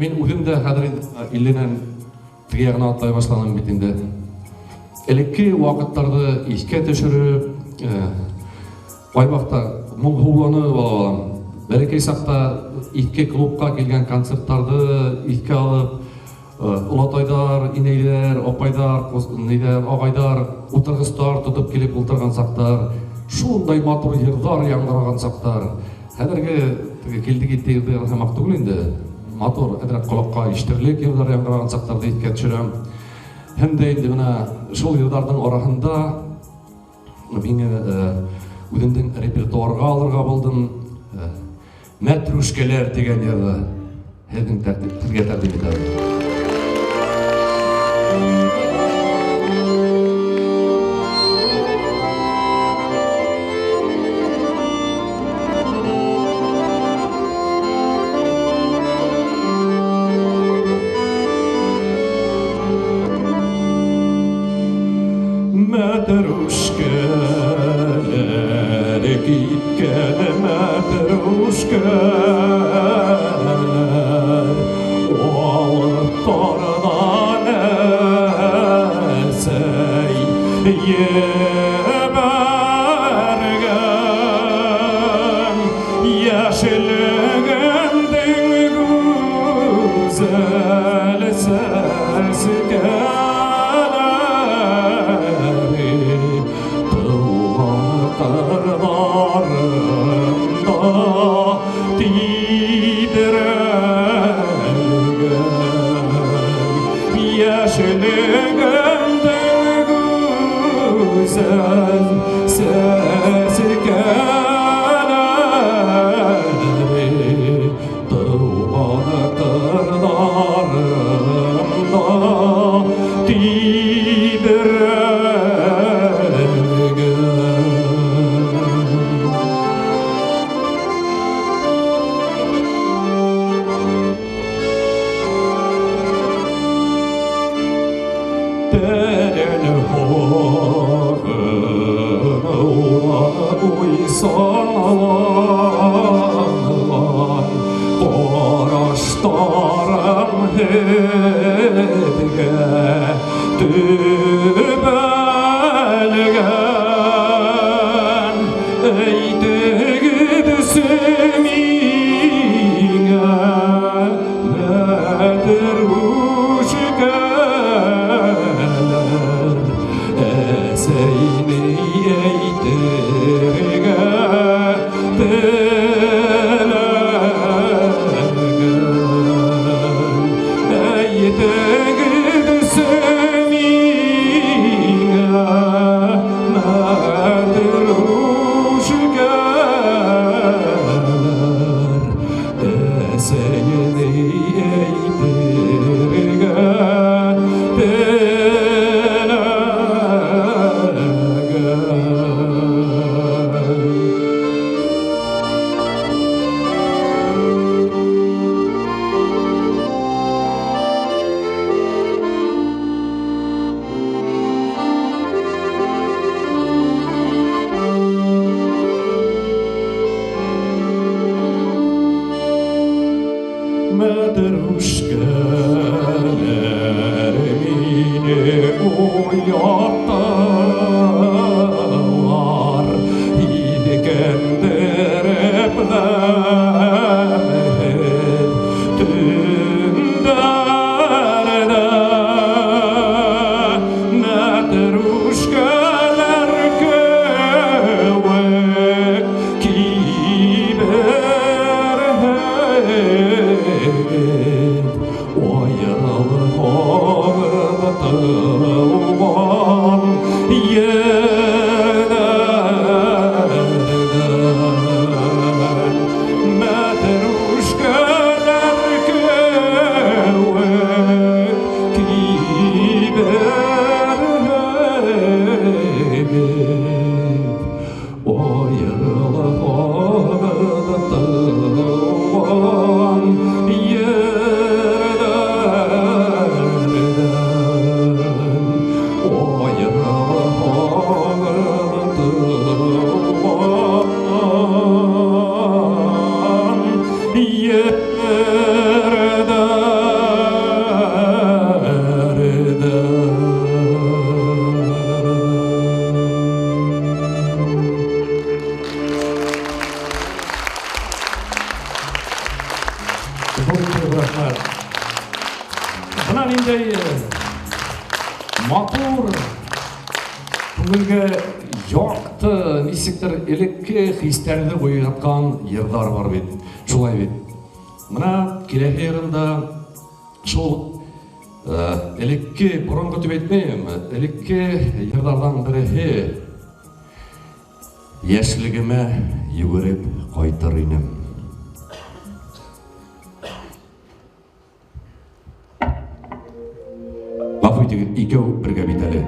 мин үҙем дә хәҙер инде илленән теге яғына атлай башланым бит инде. Элекке ваҡыттарҙы иҫкә төшөрөп, ҡай ваҡытта моңһоуланып алам. Бәләкәй саҡта иҫке клубҡа килгән концерттарҙы иҫкә алып, олатайҙар, инәйҙәр, апайҙар, нейҙәр, ағайҙар ултырғыстар тотоп килеп ултырған саҡтар, шундай матур йырҙар яңғыраған саҡтар. Хәҙерге теге килде китте йырҙар һымаҡ түгел инде. Матур, әҙерәк ҡолаҡҡа ишетерлек йырҙар яңғыраған саҡтарҙы иҫкә төшөрәм. Һәм дә инде бына шул йырҙарҙың араһында миңә үҙемдең репертуарға алырға булдым. Мәтрүшкәләр тигән йырҙы һеҙҙең һеҙгә тәҡдим итәм. Мәтрүшкәләр киткән, мәтрүшкәләр алып торҙан әсәй ебәргән. Йәшлегемдең гүзәл сәскәләре тыуған ҡырҙарында тибрәлгән. Йәшлегемдең гүзәл сәскәләре тыуған ҡырҙарында тибрәлгән. Тәрән һағыныуҙан уйсанланған ҡараштарым һеҙгә төбәлгән. Әйтегеҙсе миңә, мәтрүшкәләр, әсәй ни әйтергә нисектер элекке хистәрҙе уятҡан йырҙар бар бит. Шулай бит. Мына киләһе йырында шул элекке, боронғо тип әйтмәйем, элекке йырҙарҙан береһе йәшлегемә йүгереп ҡайтыр инем. Ғәфү итегеҙ, икәү бергә бит әле.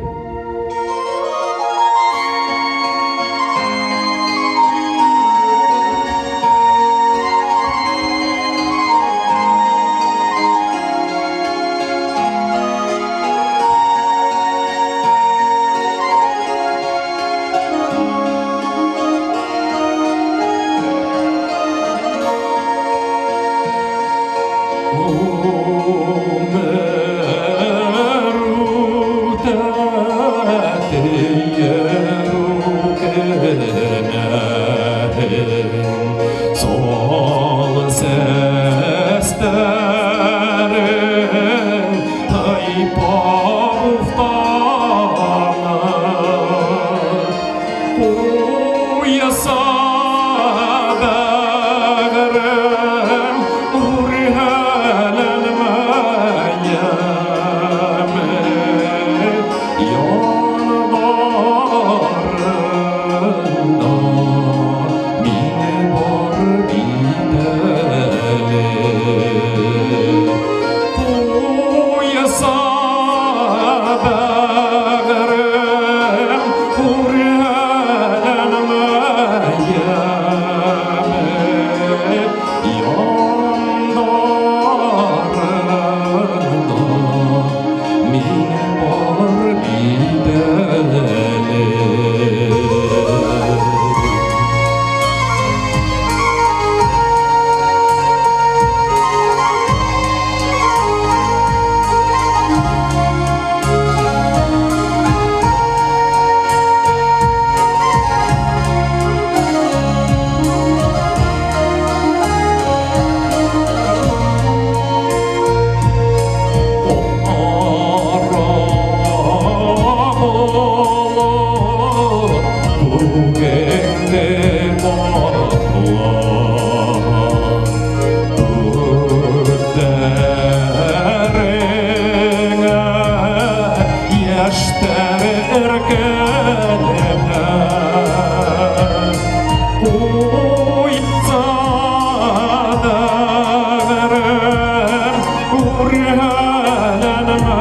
Yanlarında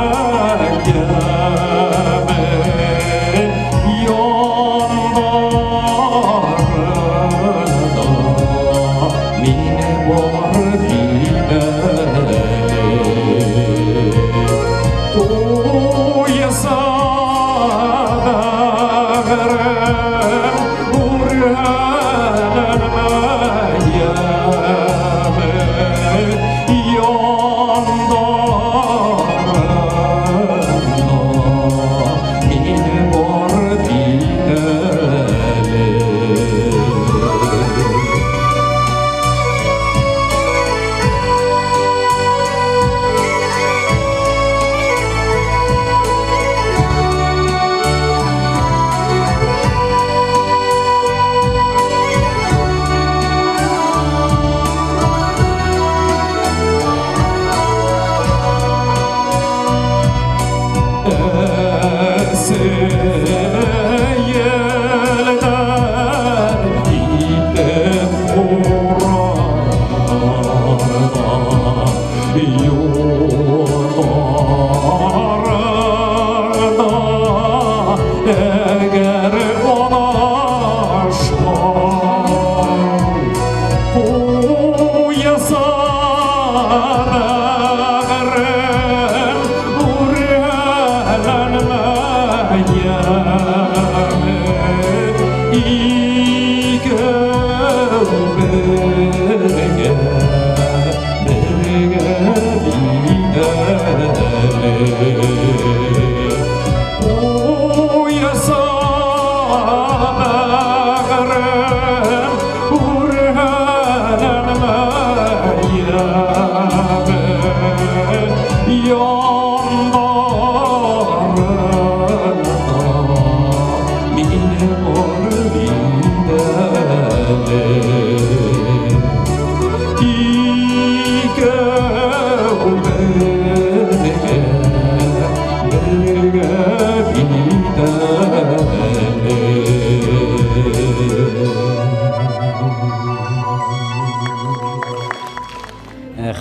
mine var.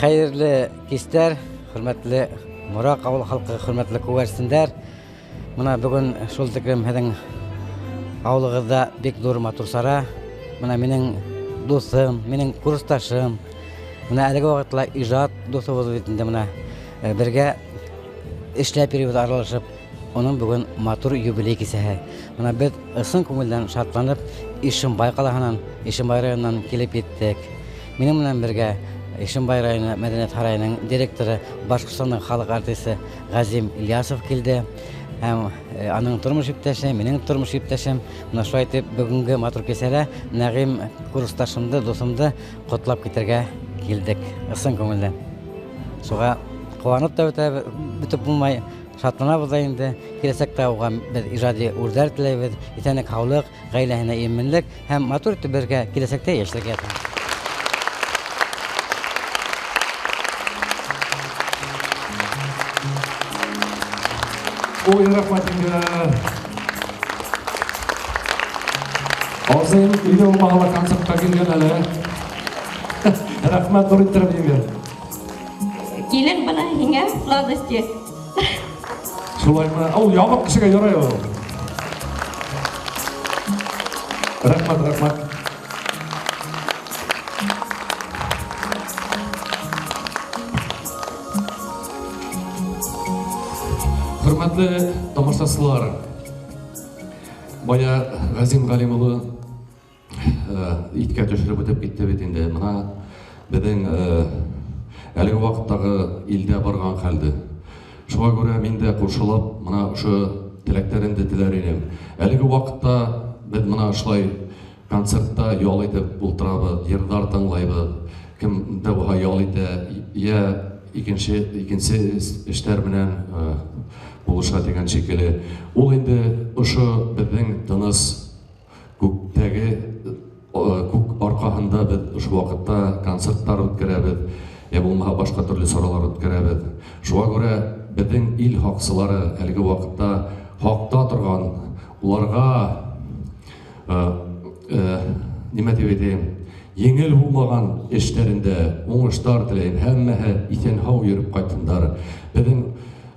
Хәйерле кистәр, хөрмәтле Мораҡ ауыл халҡы, хөрмәтле күгәрсендәр. Мына бөгөн шул тиклем һеҙҙең ауылығыҙҙа бик ҙур матур сара. Мына минең дуҫым, минең курсташым. Мына әлеге ваҡытта ижад дуҫыбыҙ бит инде, мына бергә эшләп йөрөйбөҙ, аралашып. Уның бөгөн матур юбилей кисәһе. Мына беҙ ысын күңелдән шатланып Ишембай ҡалаһынан, Ишембай районынан килеп еттек. Минең менән бергә Ишембай районы Мәҙәниәт һарайының директоры, Башҡортостандың халыҡ артисы Ғәзим Ильясов килде. Һәм аның тормош иптәше, минең тормош иптәшем. Мына шулай итеп бөгөнгө матур кисәлә Нәғим курсташымды, дуҫымды ҡотлап китергә килдек ысын күңелдән. Шуға ҡыуанып та бөтөп булмай, шатланабыҙ ҙа инде. Киләсәктә уға беҙ ижади үрҙәр теләйбеҙ, иҫәнлек, һаулыҡ, ғаиләһенә именлек һәм матур итеп бергә киләсәктә йәшәргә ятһын. Ой, рәхмәт инде. Азыйым өйҙә булмаһа ла концертҡа килгән әле. Рәхмәт ҙур иттереп еңгә. Килен бына һиңә сладости. Шулаймы? Ул ябыҡ кешегә ярай ул. Рәхмәт, рәхмәт. Хөрмәтле тамашасылар, бая Ғәзим Ғәлим улы иткә төшөрөп үтеп китте бит инде. Мына беҙҙең әлеге ваҡыттағы илдә барған хәлде. Шуға күрә мин дә ҡушылып, мына ошо теләктәремде теләр инем. Әлеге ваҡытта беҙ мына ошолай концертта ял итеп ултырабыҙ, йырҙар тыңлайбыҙ. Кем дә булһа ял итә, йә икенсе эштәр менән булыша тигән шикелле. Ул инде ошо беҙҙең тыныс күктәге күк арҡаһында беҙ ошо ваҡытта концерттар үткәрәбеҙ, йә булмаһа башҡа төрлө саралар үткәрәбеҙ. Шуға күрә беҙҙең ил һаҡсылары әлеге ваҡытта һаҡта торған, уларға нимә тип әйтәйем, еңел булмаған эштәрендә уңыштар теләйем. Һәммәһе иҫән-һау йөрөп ҡайтһындар. Беҙҙең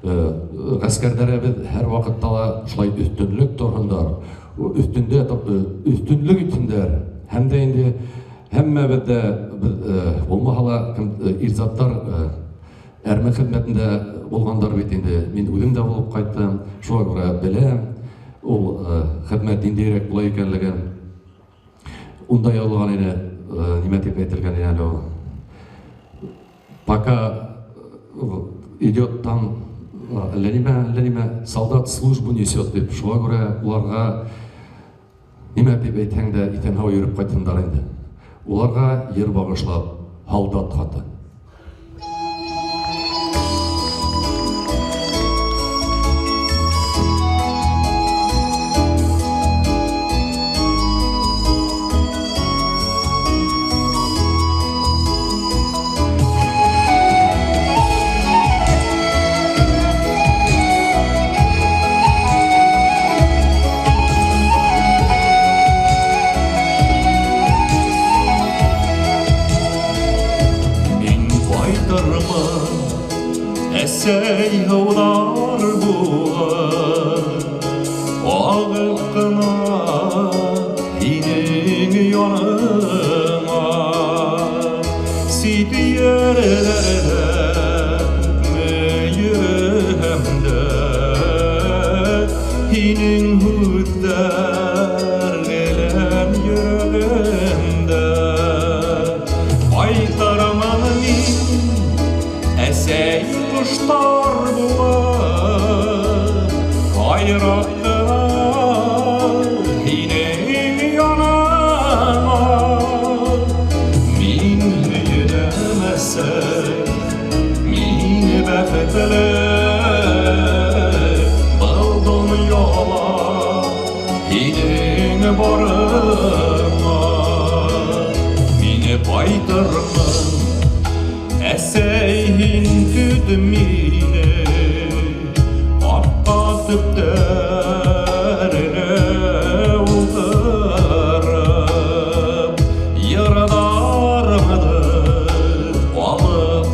ғәскәрҙәребеҙ һәр ваҡытта ла шулай өҫтөнлөк торһондар, өҫтөнлөк итһендәр. Һәм дә инде һәммәбеҙ ҙә булмаһа ла ир-заттар әрмә хеҙмәтендә булғандар бит инде. Мин үҙем дә булып ҡайттым, шуға күрә беләм ул хеҙмәт ниндәйерәк була икәнлеген. Унда яҙылған ине, нимә тип әйтелгән ине әле ул? Пока идет там әллә нимә, солдат службу несет тип. Шуға күрә уларға нимә тип әйтһәң дә иҫән-һау йөрөп ҡайтһындар инде. Уларға ер бағышлап һалдат хаты. Әсәй һыуҙар булыр, ағып ҡына һинең яныңа. Сит ерҙәрҙә күпме йөрөһәм дә, һинең һүҙҙәр гелән йөрәгемдә. Ҡайтарман мин әсәй ҡоштар булып, һайрап ҡына һинең яныңа. Мин һөйөнәм, әсәй, мин бәхетле, был донъяла һинең барыңа. Мине ҡайтырмын, әсәй, һин көт мине, ҡапҡа төптәренә ултырып, йырҙарымды алып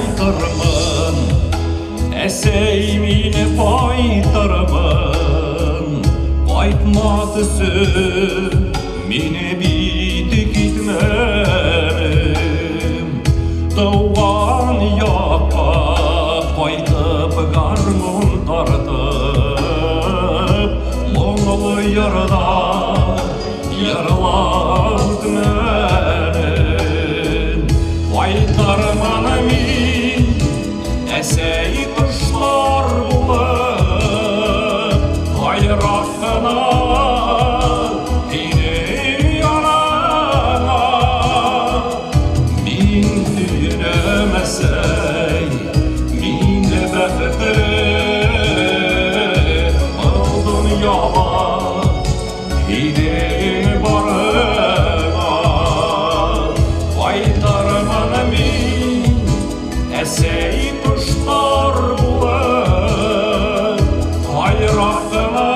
Ҡайтырмын, әсәй, мине ҡайтырмын. Ҡайтмаҫ өсөн мине бит китмәнем. Тыуған яҡҡа ҡайтып гармун тартып, моңло йырҙар йырлап үтмәнем. Ҡайтырмын мин, әсәй, ҡоштар булып, һайрап ҡына һинең яныңа. Мин һөйөнәм, әсәй, мин бәхетле был донъяла һинең барыңа. Ҡайтырмын мин, әсәй, ҡоштар булып, һайрап ҡына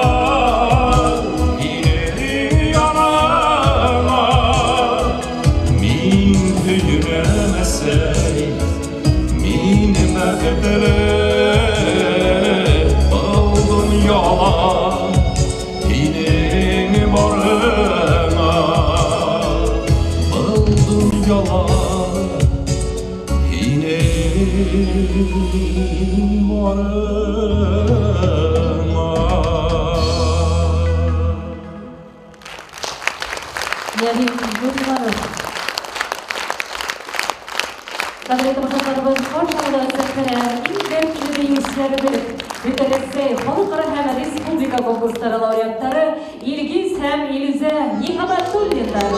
һинең яныңа. Мин һөйөнәм, әсәй, мин бәхетле был донъяла һинең барыңа. Был донъяла һинең барыңа. Нәбим Нурманов. Ҡәҙерле тамашасыларыбыҙ, ҡаршы алығыҙ сәхнәлә иң дәртле бейеүселәребеҙ, Бөтә Рәсәй, халыҡ-ара һәм республика конкурстары лауреаттары Илгиз һәм Илүзә Ниғмәтуллиндар.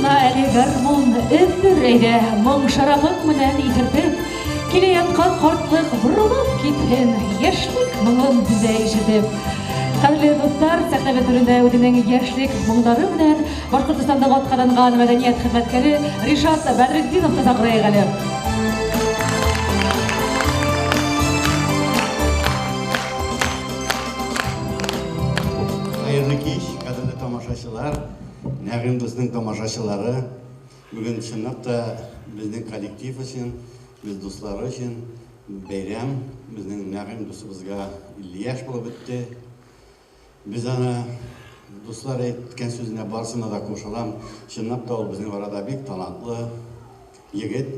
Уйна әле гармун, өҙҙөр әйҙә, моң шарабың менән иҫертеп, килә ятҡан ҡартлыҡ боролоп китһен, йәшлек моңон һиндә ишетеп. Ҡәҙерле дуҫтар, сәхнә түрендә үҙенең йәшлек моңдары менән Башҡортостандың атҡаҙанған мәҙәниәт хеҙмәткәре Ришат Бәҙретдиновты саҡырайыҡ әле. Хәйерле кис, ҡәҙерле тамашасылар, Нәғим дуҫтың тамашасылары. Бөгөн чынлап та беҙҙең коллектив өсөн, беҙ дуҫлары өсөн бәйрәм. Беҙҙең Нәғим дуҫыбыҙға 50 йәш булып бөттө. Беҙ аны дуҫлар әйткән сүҙенә барысына да ҡушылам. Чынлап та ул беҙҙең арала бик талантлы егет.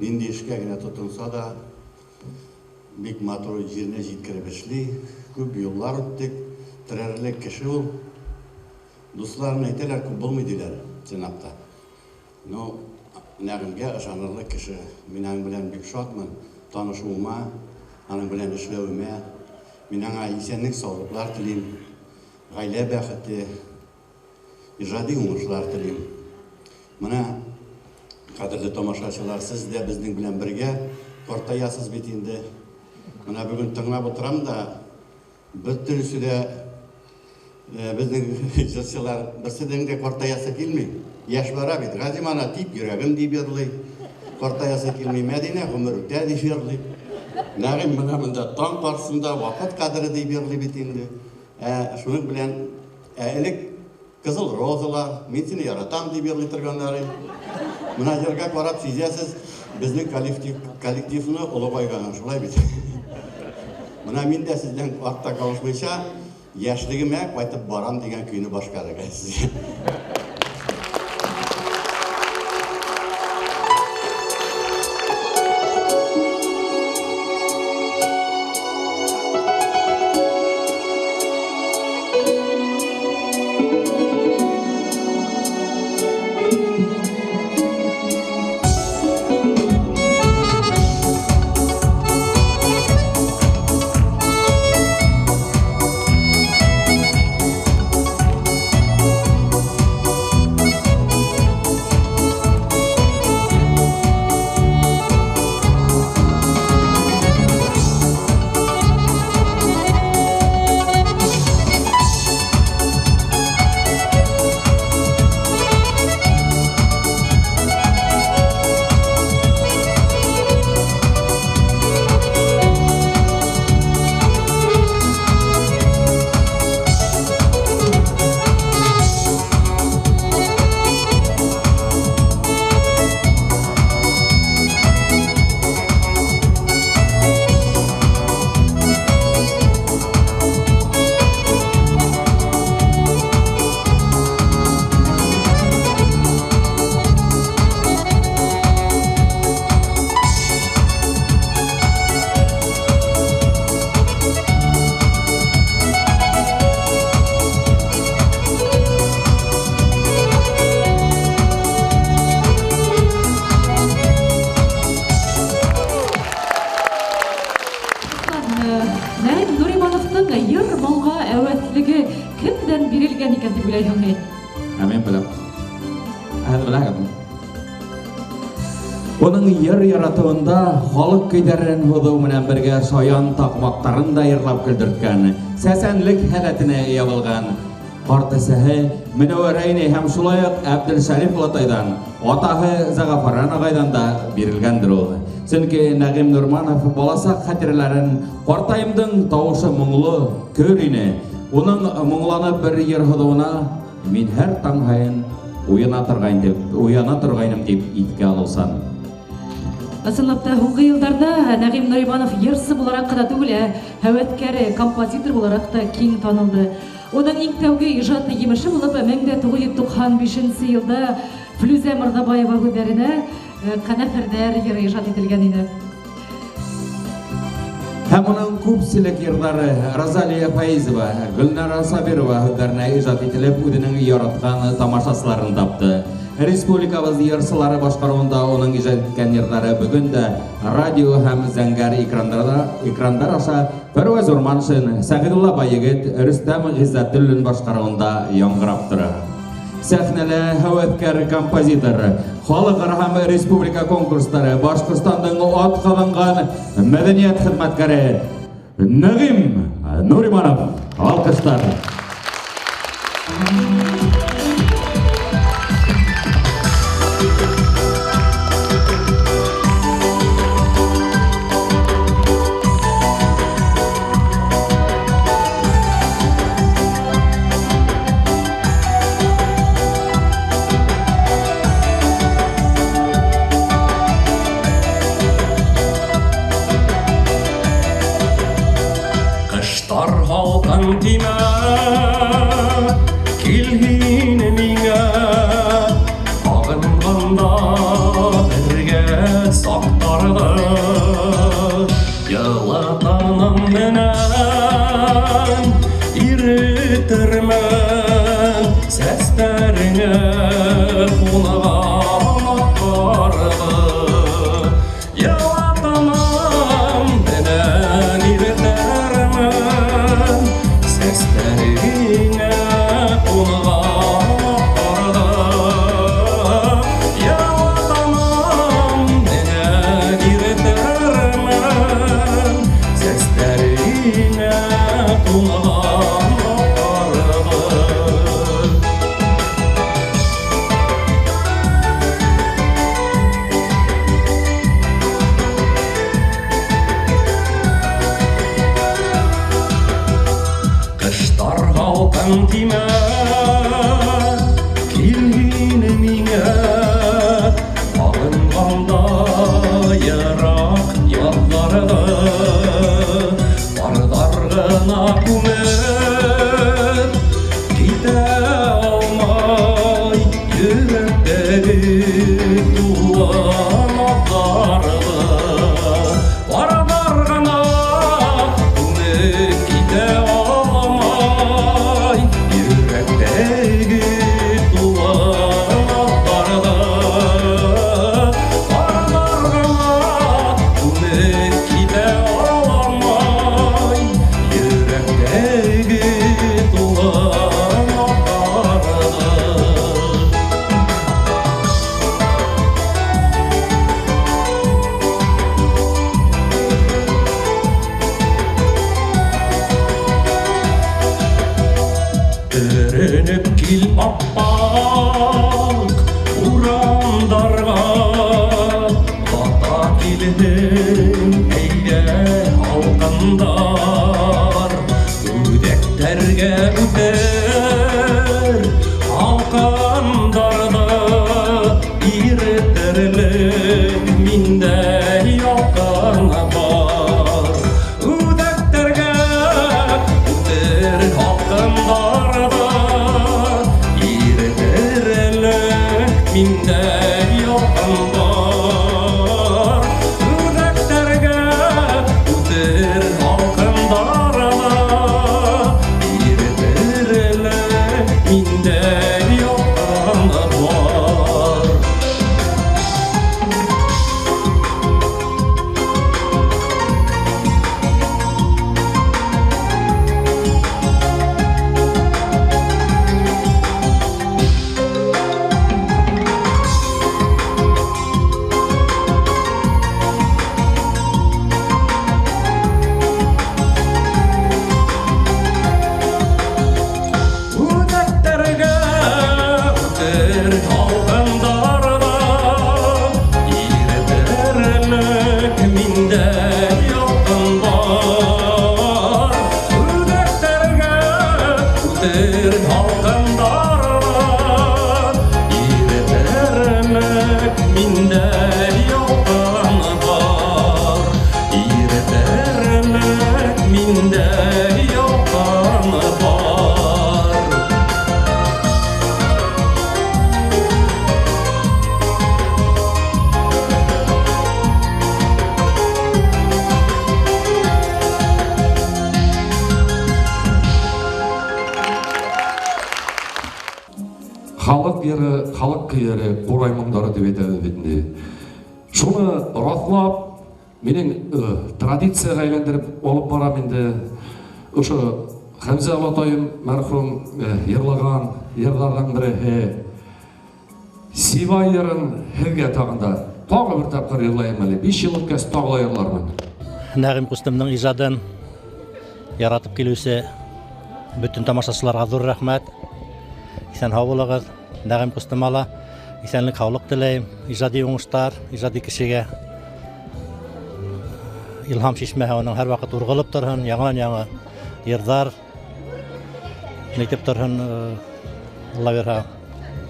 Ниндәй эшкә генә тотонса да бик матур еренә еткереп эшли. Күп юллар үттек. Терәрлек кеше ул. Дуҫларын әйтәләр, күп булмай диләр, чынлап та. Но Нәғимгә ышанырлыҡ кеше. Мин аның белән бик шатмын, танышыуыма, аның белән эшләүемә. Мин аңа иҫәнлек, саулыҡлар теләйем, ғаилә бәхете, ижади уңышлар теләйем. Мына, ҡәҙерле тамашасылар, һеҙ ҙә беҙҙең белән бергә ҡартаяһыҙ бит инде. Мына бөгөн тыңлап ултырам да, бөтөнөһө ҙә беҙҙең йырсылар берсенең дә ҡартаяһы килмәй. Йәш бара бит. Ғазим ана тип йөрәгем тип йырлай. Ҡартаяһы килмәй. Мәҙинә ғүмер үтә тип йырлай. Нәғим мына бында таң ҡаршыһында ваҡыт ҡәҙере тип йырлай бит инде. Шуның белән элек Ҡыҙыл розалар, мин һине яратам тип йырлай торғандар. Мына йырға ҡарап сиҙәһеҙ, беҙҙең коллективны олоғайғанын, шулай бит. Мына мин дә һеҙҙән артта ҡалышмайса, йәшлегемә ҡайтып барам тигән көйнө башҡарырға һеҙгә. Уның йыр яратыуында халыҡ көйҙәрен һуҙыу менән бергә шаян таҡмаҡтарын да йырлап көлдөрткән, сәсәнлек һәләтенә эйә булған ҡарт әсәһе Менәүәрә инәй һәм шулай уҡ Әбделшәриф олатайҙан, атаһы Зәғәфәрән ағайҙан да бирелгәндер ул. Сөнки Нәғим Нурманов баласаҡ хәтирәләрен ҡартайымдың тауышы моңло, көр ине. Уның моңланып бер йыр һуҙыуына мин һәр таң һайын уяна торғайным тип иҫкә алыусан. Ысынлап та һуңғы йылдарҙа Нәғим Нуриманов йырсы булараҡ ҡына түгел, ә һәүәткәре, композитор булараҡ та киң танылды. Уның иң тәүге ижад емеше булып 1995 йылда Флүзә Мырҙабаева һүҙҙәренә Ҡәнәферҙәр йыры ижад ителгән ине. Һәм уның күпселек йырҙары Розалия Фаизова, Гөлнара Сабирова һүҙҙәренә ижад ителеп, үҙенең яратҡан тамашасыларын тапты. Республикабыҙ йырсылары башҡарыуында уның ижад иткән йырҙары бөгөн дә радио һәм зәңгәр экрандар аша Фәрүәз Урманшин, Сәғиҙулла Байегет, Рөстәм Ғиззәтуллин башҡарыуында яңғырап тора. Сәхнәлә һәүәҫкәр композитор, халыҡ-ара һәм республика конкурстары, Башҡортостандың атҡаҙанған мәҙәниәт хеҙмәткәре Нәғим Нуриманов. Алҡыштар. Ҡыштар һалҡын тимә, кил һин миңә, һағынғанда бергә саҡтарҙы йылытаным менән иретермен, сәстәреңә ҡунған аҡҡарҙы йылытаным менән иретермен, сәстәреңә ҡунған аҡҡарҙы йылытаным менән иретермен, сәстәреңә ҡунған аҡҡарҙы. Ҡыштар һалҡын тимә, кил һин миңә, һағынғанда йыраҡ яҙҙарҙы ҡарҙар ғына күмеп китә алмай йөрәктәге тулған аҙҙарҙы, ҡарҙар ғына күмеп китә алмай йөрәктәге тулған аҙҙарҙы, ҡарҙар ғына күмеп китә алмай йөрәктәге тулған аҙҙарҙы. Төрөнөп кил аппаҡ урамдарға, бата килһен әйҙә һалҡындар, үҙәктәргә үтер һалҡындарҙы иретерлек миндә ялҡын бар, үҙәктәргә үтер һалҡындарҙы иретерлек миндә ялҡын бар, үҙәктәргә үтер һалҡындарҙы иретерлек миндә ялҡын бар. Үҙәктәргә үтер һалҡындарҙы иретерлек миндә ялҡын бар, үҙәктәргә үтер һалҡындарҙы иретерлек миндә ялҡын бар, иретерлек миндә ялҡын бар. Халыҡ йыры, халыҡ көйҙәре, ҡурай моңдары тип әйтәбеҙ бит инде. Шуны раҫлап, минең традицияға әйләндереп алып барам инде. Ошо Хәмзә олатайым мәрхүм йырлаған йырҙарҙың береһе. Сибай йырын һеҙгә тағын да тағы бер тапҡыр йырлайым әле. 5 йыл үткәс тағы ла йырлармын. Нәғим ҡустымдың ижадын яратып килеүсе бөтөн тамашасыларға ҙур рәхмәт. Иҫән һау булығыҙ. Нәғим ҡустыма ла иҫәнлек, һаулыҡ теләйем. Ижади уңыштар, ижади кешегә илһам шишмәһе уның һәр ваҡыт урғылып торһон, яңынан-яңы йырҙар әйтеп торһон. Алла бирһә,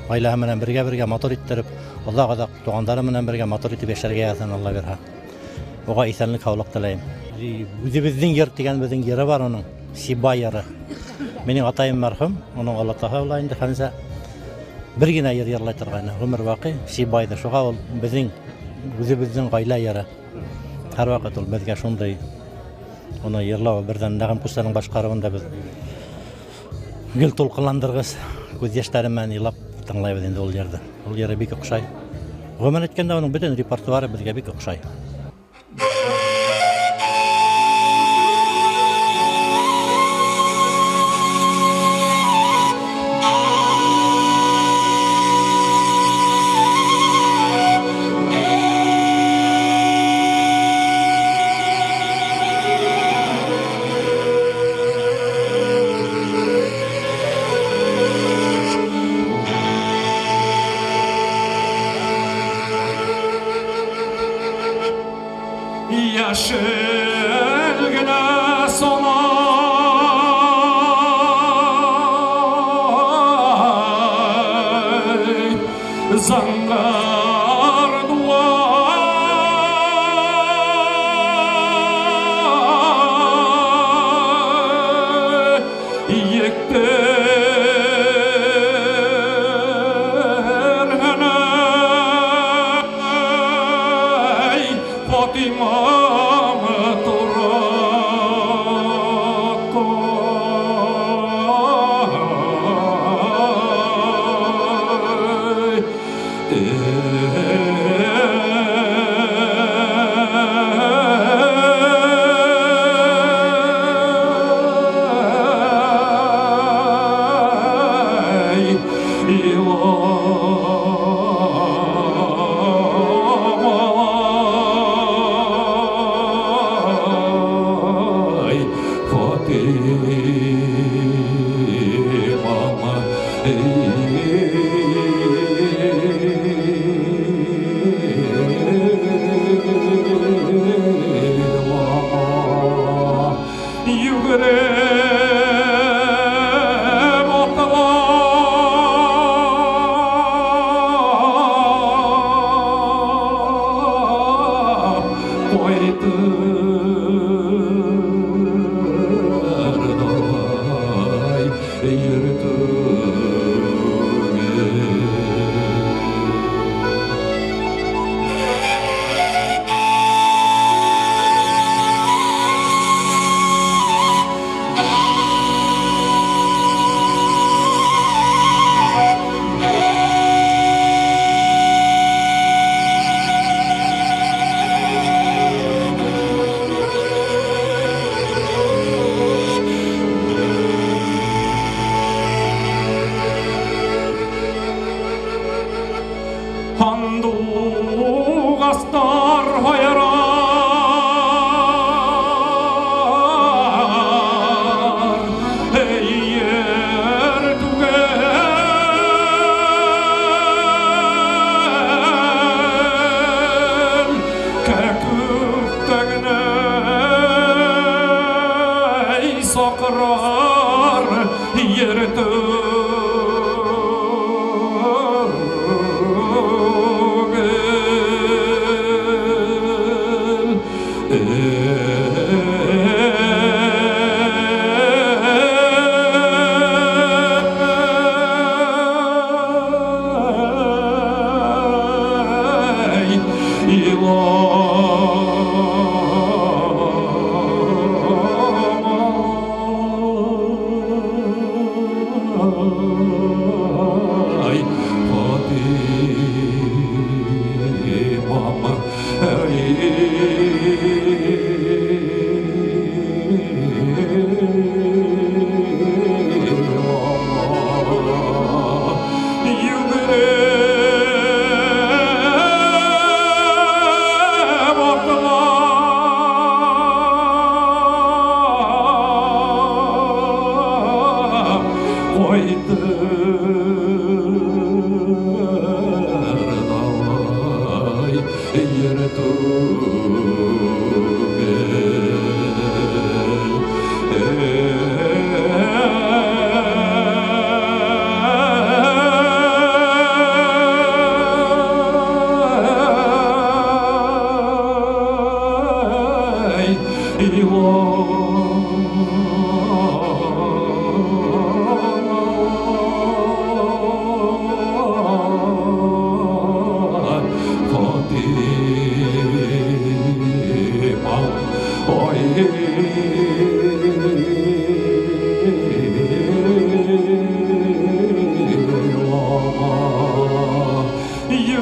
ғаиләһе менән бергә-бергә матур иттереп, оҙаҡ-оҙаҡ туғандары менән бергә матур итеп йәшәргә яҙһын, Алла бирһә. Уға иҫәнлек, һаулыҡ теләйем. Үҙебеҙҙең йыр тигән беҙҙең йыры бар уның, Сибай йыры. Минең атайым мәрхүм, уның олатаһы була инде Хәмзә. Бер генә йыр йырлай торғайны, ғүмер баҡый Сибайҙы. Шуға ул беҙҙең үҙебеҙҙең ғаилә йыры. Һәр ваҡыт ул беҙгә шундай уны йырлау, берҙән Нәғим ҡустының башҡарыуында беҙ гел тулҡынландырғыс күҙ йәштәре менән илап тыңлайбыҙ инде ул йырҙы. Ул йыры бик оҡшай. Ғөмүмән әйткәндә, уның бөтөн репертуары беҙгә бик оҡшай.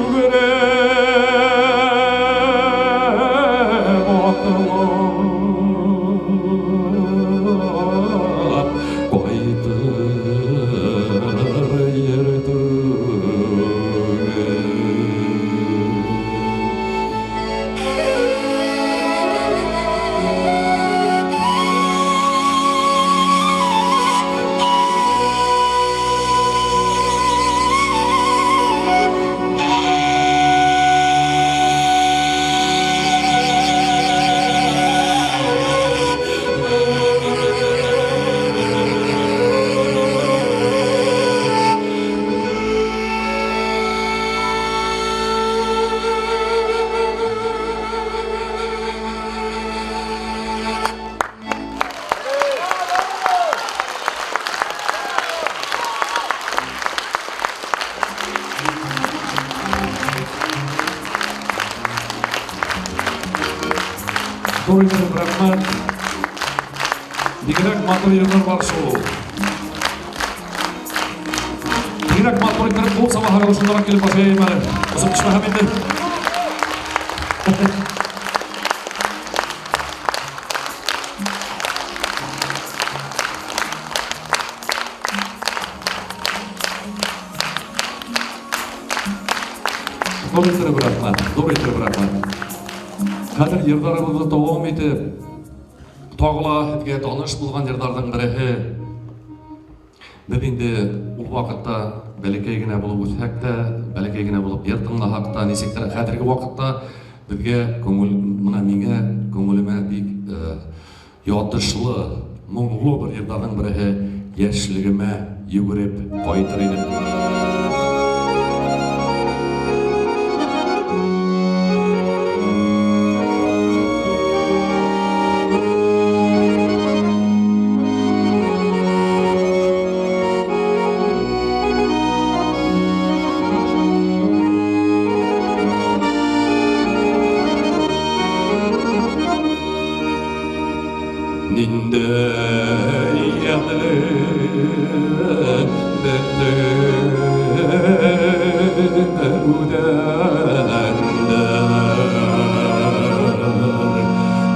Йүгереп атлап ҡайтыр ер түгел. Ҙур итеп рәхмәт. Бигерәк матур йырҙар бар шул. Бигерәк матур иттереп ҡул сабаһығыҙ, ошондараҡ килеп баҫайым әле. Осоп төшмәһәм инде. Ҙур иттереп рәхмәт, ҙур иттереп рәхмәт. Хәҙер йырҙарыбыҙҙы дауам итеп, тағы ла һеҙгә таныш булған йырҙарҙың береһе. Беҙ инде ул ваҡытта бәләкәй генә булып үҫһәк тә, бәләкәй генә булып йыр тыңлаһаҡ та, нисектер хәҙерге ваҡытта беҙгә күңел, бына миңә күңелемә бик ятышлы, моңло бер йырҙарҙың береһе йәшлегемә йүгереп ҡайтыр инем. Ниндәй йәмле беҙҙең үҙәндәр,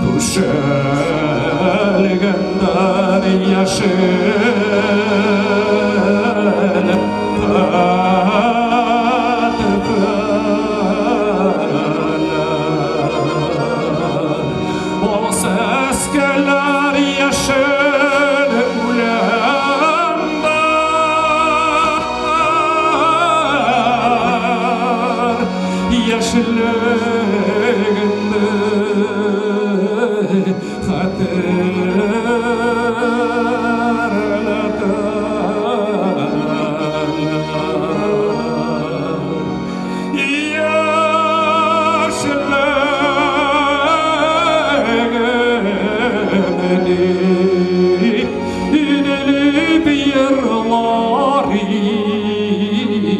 түшәлгәндәр йәшел хәтфәләр. Ул сәскәләр йәшел үләндәр, йәшлегемде хәтерләтәләр. Йәшлегемде инелеп йырлар инем,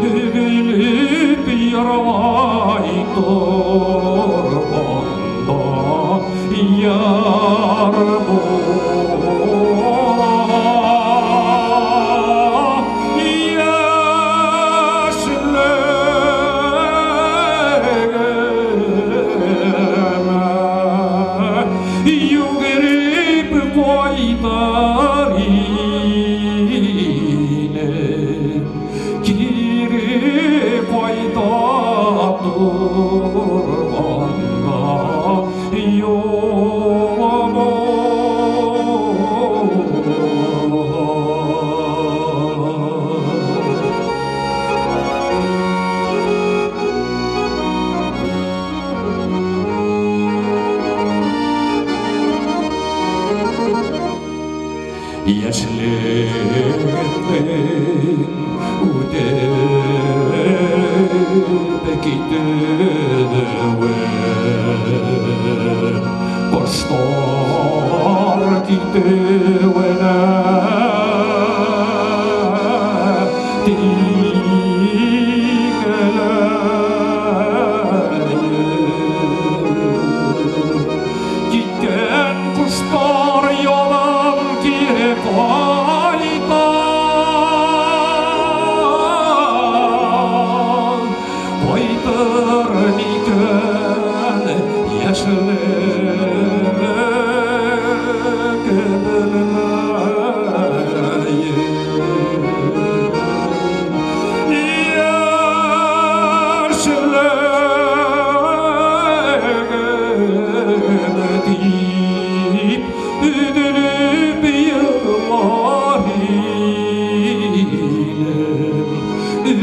өҙөлөп йырлай торғанда яр булам.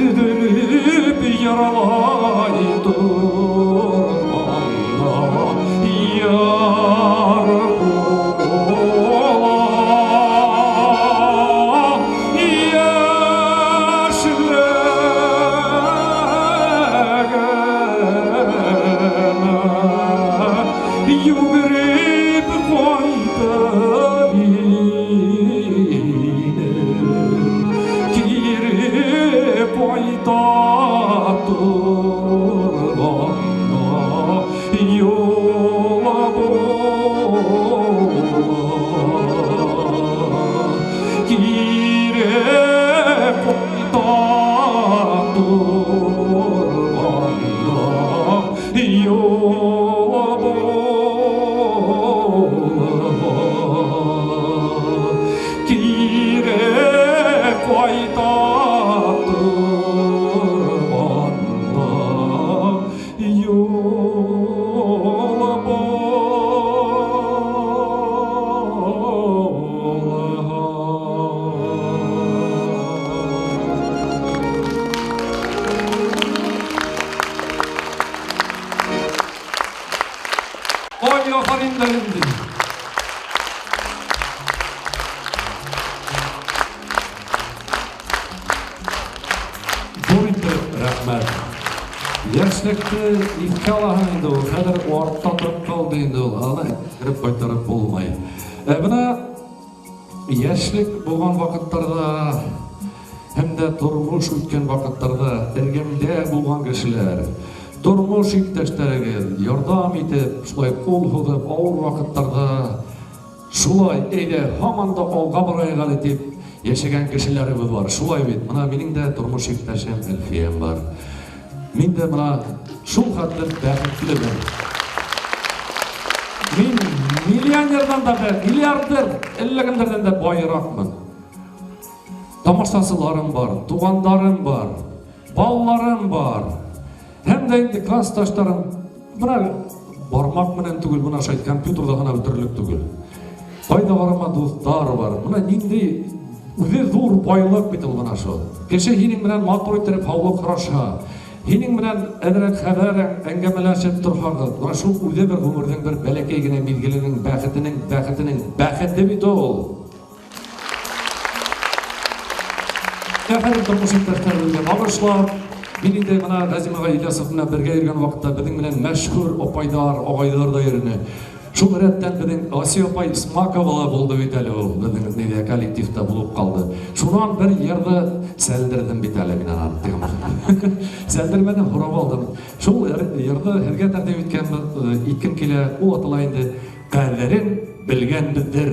Өҙөлөп йырлай торғанда яр була. Йәшлегемә йүгереп ҡайтыр инем, кире ҡайта торғанда юл була. Кире ҡайта торғанда юл була. Кире ҡайта торғанда юл була. Ой, афарин да инде. Ҙур иттереп рәхмәт. Йәшлекте иҫкә алаһың инде ул, хәҙер артта тороп ҡалды инде ул, аны кереп ҡайтарып булмай. Бына йәшлек булған ваҡыттарҙа һәм дә тормош үткән ваҡыттарҙа эргәмдә булған кешеләр, тормош иптәштәрегеҙ ярҙам итеп, шулай ҡул һуҙып, ауыр ваҡыттарҙа шулай әйҙә һаман да алға барайыҡ әле тип йәшәгән кешеләребеҙ бар. Шулай бит, бына минең дә тормош иптәшем Әлфиәм бар. Мин дә бына шул хәтле бәхетлемен. Мин миллионерҙан да, миллиардер, әллә кемдәрҙән дә байыраҡмын. Тамашасыларым бар, туғандарым бар, балаларым бар. Һәм дә инде классташтарым, бына бармаҡ менән түгел, бына шулай компьютерҙа ғына бөтөрлөк түгел. Ҡайҙа барма дуҫтар бар. Бына ниндәй үҙе ҙур байлыҡ бит ул бына шул. Кеше һинең менән матур иттереп һаулыҡ һораша. Һинең менән әҙерәк хәбәр әңгәмәләшеп торһағыҙ, бына шул үҙе бер ғүмерҙең бер бәләкәй генә миҙгеленең бәхетенең, бәхетенең бәхете бит ул. Әфәрин тормош иптәштәребеҙгә бағышлап, мин инде бына Ғәзим ағай Ильясов менән бергә йөрөгән ваҡытта беҙҙең менән мәшһүр апайҙар, ағайҙар ҙа йөрөнө. Шул рәттән беҙҙең Асия апай Исмакова ла булды бит әле ул, беҙҙең ниҙә коллективта булып ҡалды. Шунан бер йырҙы сәлдерҙем бит әле мин анан. Сәлдермәнем, һорап алдым. Шул йырҙы һеҙгә тәҡдим иткем килә, ул атала инде Ҡәҙерен белгәнбеҙҙер.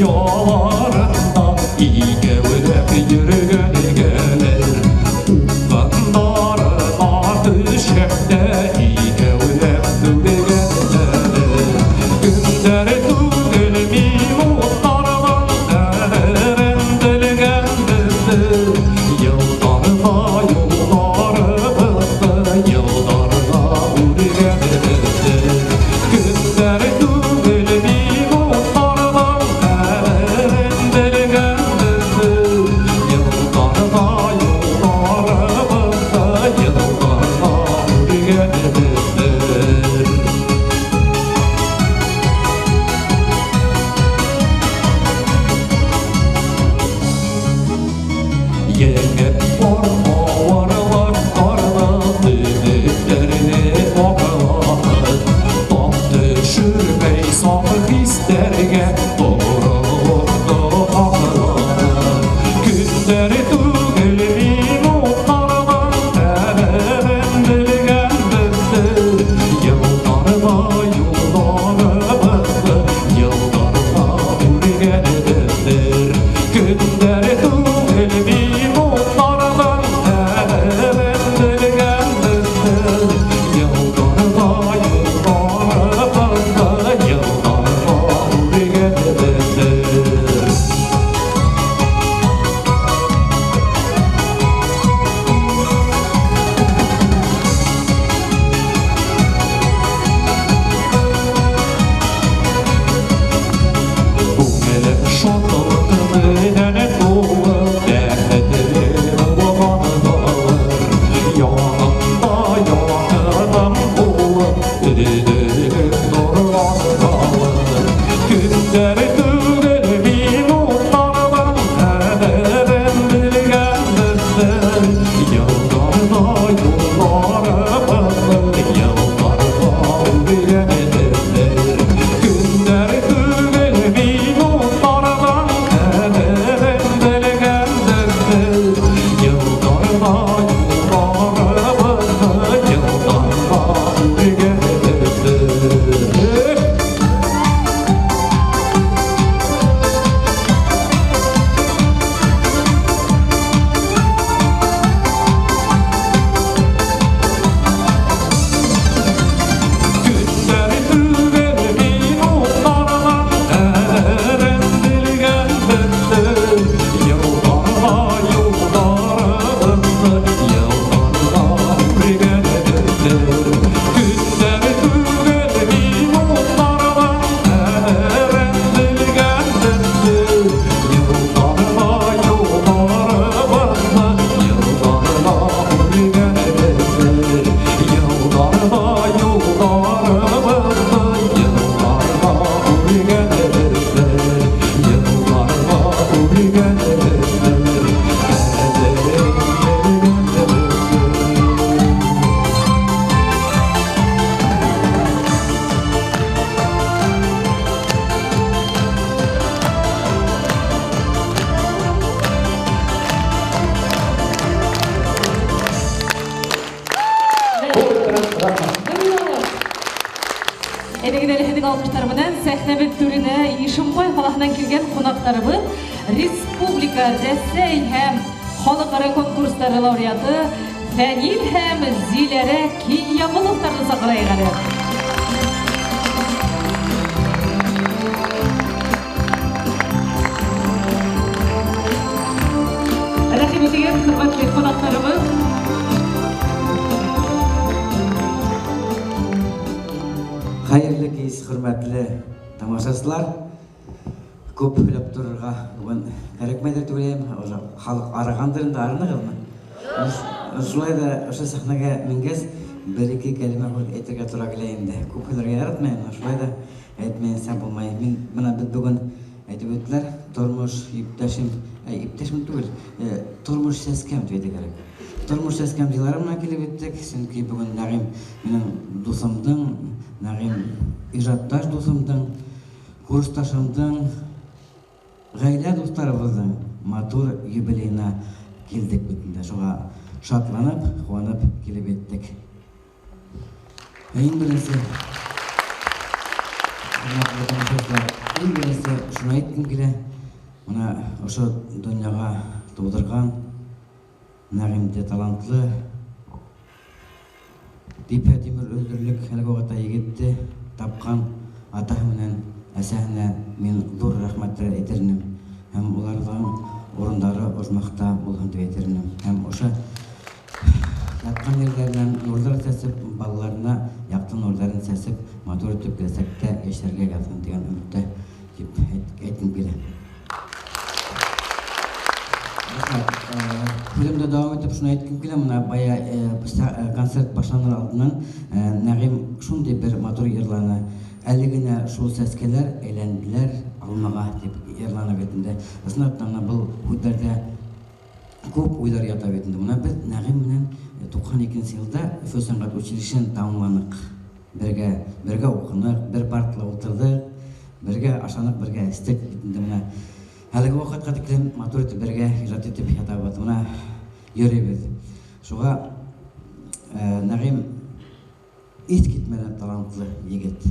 Яларында икәүләп йөрөгән гәлер, уҡҡандарына төшәктә икәүләп түгелгәнләр. Көндәр түгел минуттарҙың ҡәҙерен белгәнбеҙҙер, йылдарҙа юлдарыбыҙҙы йылдарға үргәнбеҙҙер. Көндәр түгел минуттарҙың ҡәҙерен белгәнбеҙҙер, йылдарҙа юлдарыбыҙҙы йылдарға үргәнбеҙҙер. Еңеп бар ауырлыҡтарҙы, өмөттәрҙе аҡланы, тап төшөрмәй саф хистәргә тоғролоҡто һаҡланы. Көндәр түгел минуттарҙың ҡәҙерен белгәнбеҙҙер, йылдарҙа юлдарыбыҙҙы йылдарға үргәнбеҙҙер. һөйгәнем, ҡәҙерен белгәнем. Әйҙәгеҙ әле һеҙҙең алҡыштар менән сәхнәбеҙ түренә Ишембай ҡалаһынан килгән ҡунаҡтарыбыҙ республика, Рәсәй һәм халыҡ-ара конкурстары лауреаты Фәнил һәм Зиләрә Кинйәғоловтарҙы саҡырайыҡ әле. Рәхим итегеҙ, хөрмәтле ҡунаҡтарыбыҙ. Хәйерле кис, хөрмәтле тамашасылар. Күп һөйләп торорға бөгөн кәрәкмәйҙер тип уйлайым. Уже халыҡ арығандыр инде, арынығыҙмы? Шулай ҙа ошо сәхнәгә менгәс, бер-ике кәлимә һүҙ әйтергә тура килә инде. Күп һөйләргә яратмайым, шулай ҙа әйтмәйенсә булмай. Мин бына беҙ бөгөн әйтеп үттеләр, тормош иптәшем, иптәшем түгел, тормош сәскәм тип әйтергә кәрәк. Тормош сәскәм йыллары менән килеп еттек, сөнки бөгөн Нәғим минең дуҫымдың, Нәғим ижадташ дуҫымдың, курсташымдың, ғаилә дуҫтарыбыҙҙың матур юбилейына килдек бит инде. Шуға шатланып, ҡыуанып килеп еттек. Иң беренсе, хөрмәтле тамашасылар, иң беренсе шуны әйткем килә. Бына ошо донъяға тыуҙырған Нәғимде талантлы, типә тимер өҙҙөрлөк әлеге ваҡытта егетте тапҡан атаһы менән әсәһенә мин ҙур рәхмәттәр әйтер инем. Һәм уларҙың урындары ожмахта булһын тип әйтер инем. Һәм ошо ятҡан ерҙәренән нурҙар сәсеп, балаларына яҡты нурҙарын сәсеп, матур итеп киләсәктә йәшәргә яҙһын тигән өмөттә тип әйткем килә. Рәхмәт. Һүҙемде дауам итеп шуны әйткем килә. Бына бая концерт башланыр алдынан Нәғим шундай бер матур йырланы. Әле генә шул сәскәләр әйләнделәр алмаға тип йырланы бит инде. Ысынлап та бына был һүҙҙәрҙә күп уйҙар ята бит инде. Бына беҙ Нәғим менән туҡһан икенсе йылда Өфө сәнғәт училищеһын тамамланыҡ. Бергә уҡыныҡ, бер партала ултырҙыҡ, бергә ашаныҡ, бергә эстек бит инде. Бына әлеге ваҡытҡа тиклем матур итеп бергә ижад итеп ятабыҙ, бына йөрөйбөҙ. Шуға Нәғим иҫ китмәле талантлы егет.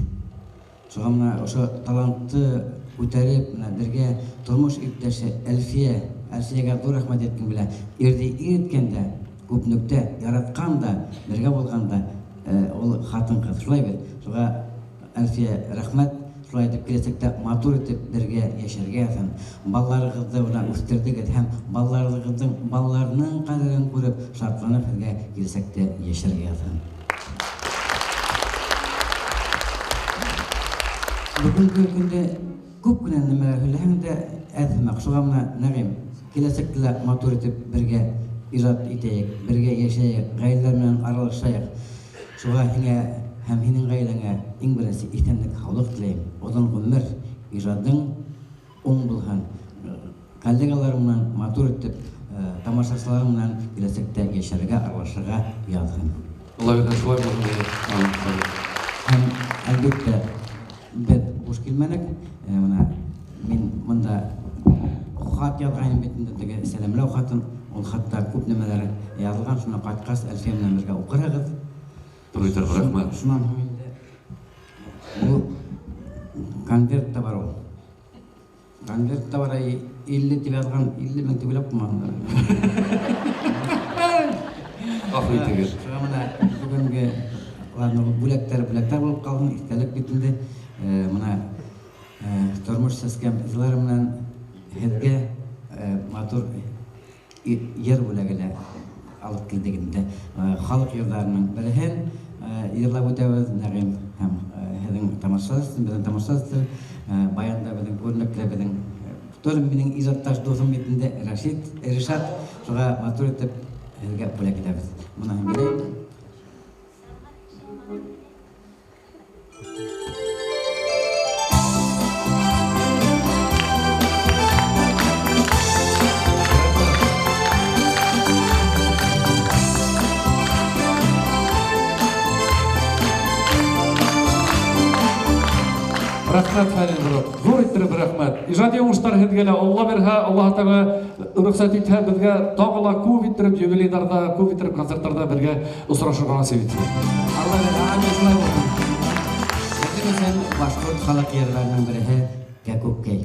Шуға бына ошо талантты күтәреп, бына бергә тормош иптәше Әлфиә, Әлфиәгә ҙур рәхмәт әйткем килә. Ирҙе ир иткән дә, күп нөктә яратҡан да, бергә булған да, ул ҡатын-ҡыҙ. Шулай бит. Шуға Әлфиә рәхмәт. Шулай итеп киләсәктә матур итеп бергә йәшәргә һәм балаларығыҙҙы бына үҫтерҙегеҙ һәм балаларығыҙҙың балаларының ҡәҙерен күреп, шатланып һеҙгә киләсәктә йәшәргә яҙһын. Бөгөнгө көндә күп кенә нәмәләр һөйләһәң дә әҙ һымаҡ. Шуға бына Нәғим, киләсәктә лә матур итеп бергә ижад итәйек, бергә йәшәйек, ғаиләләр менән аралашайыҡ. Шуға һиңә һәм һинең ғаиләңә иң беренсе иҫәнлек, һаулыҡ теләйем. Оҙон ғүмер, ижадың уң булһын. Коллегаларың менән матур итеп, тамашасыларың менән киләсәктә йәшәргә, аралашырға яҙһын. Алла бирһә, шулай булһын. Һәм әлбиттә беҙ буш килмәнек. Бына мин бында хат яҙғайным бит инде, теге сәләмләү хатын. Ул хатта күп нәмәләр яҙылған. Шуны ҡайтҡас Әлфиә менән бергә уҡырһығыҙ. Ҙур итеп рәхмәт. Шунан һуң инде ул конверт та бар ул. Конверт та бар, 50 тип яҙған, 50 мең тип уйлап ҡуймағандар. Ғәфү итегеҙ. Шуға бына бөгөнгө уларҙың бүләктәре бүләктәр булып ҡалһын, иҫтәлек бит инде. Бына тормош сәскәм йыллары менән һеҙгә матур йыр бүләге лә алып килдек инде. Халыҡ йырҙарының береһен йырлап үтәбеҙ, Нәғим, һәм һеҙҙең тамашасылар, беҙҙең тамашасылар, баянда беҙҙең күренекле, беҙҙең тоже минең ижадташ дуҫым бит инде, Рәшит, Ришат, шуға матур итеп һеҙгә бүләк итәбеҙ. Бына һин бирәйем. Рәхмәт, Фәнил брат. Ҙур иттереп рәхмәт. Ижади уңыштар һеҙгә лә. Алла бирһә, Аллаһ Тәғәлә рөхсәт итһә, беҙгә тағы ла күп иттереп юбилейҙарҙа, күп иттереп концерттарҙа бергә осрашырға насип итһен. Алла бирһә, амин, шулай булһын. Беҙҙең өсөн башҡорт халыҡ йырҙарының береһе Кәкүккәй.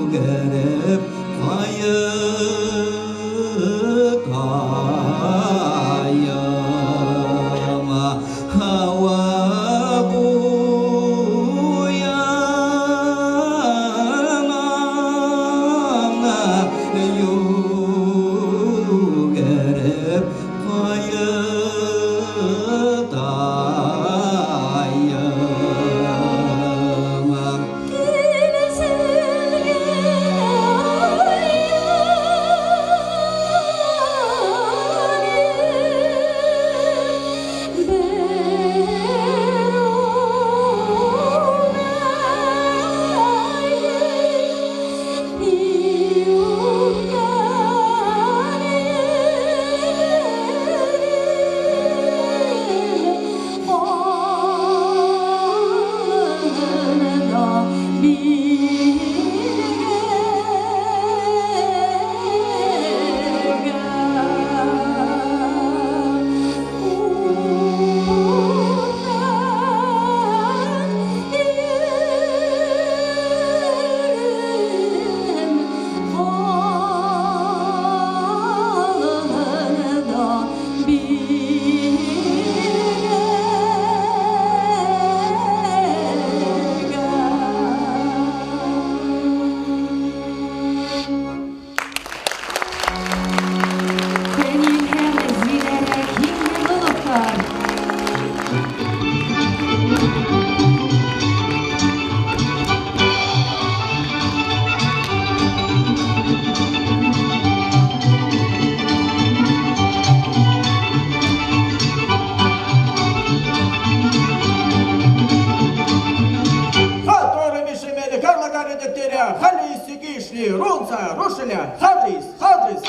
You. Рунца, Рушеля, Хадрис, Хадрис!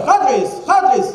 Хадрис, Хадрис!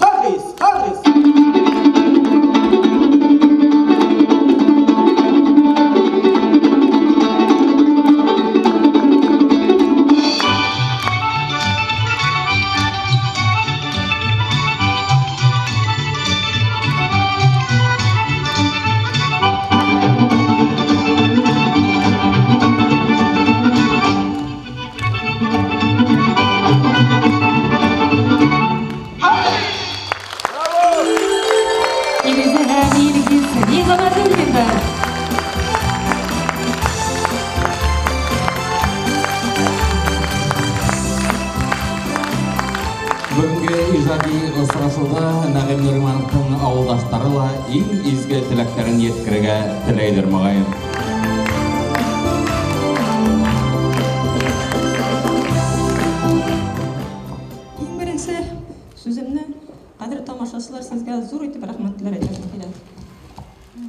Хадрис, Хадрис! Бүгенге ижади осрашыуҙа Нәғим Нуримановтың ауылдаштары ла иң изге теләктәрен еткерергә теләйҙер, моғайын. Иң беренсе сүземне, ҡәҙерле тамашасылар, сезгә ҙур итеп рәхмәтләр әйтәсем килә.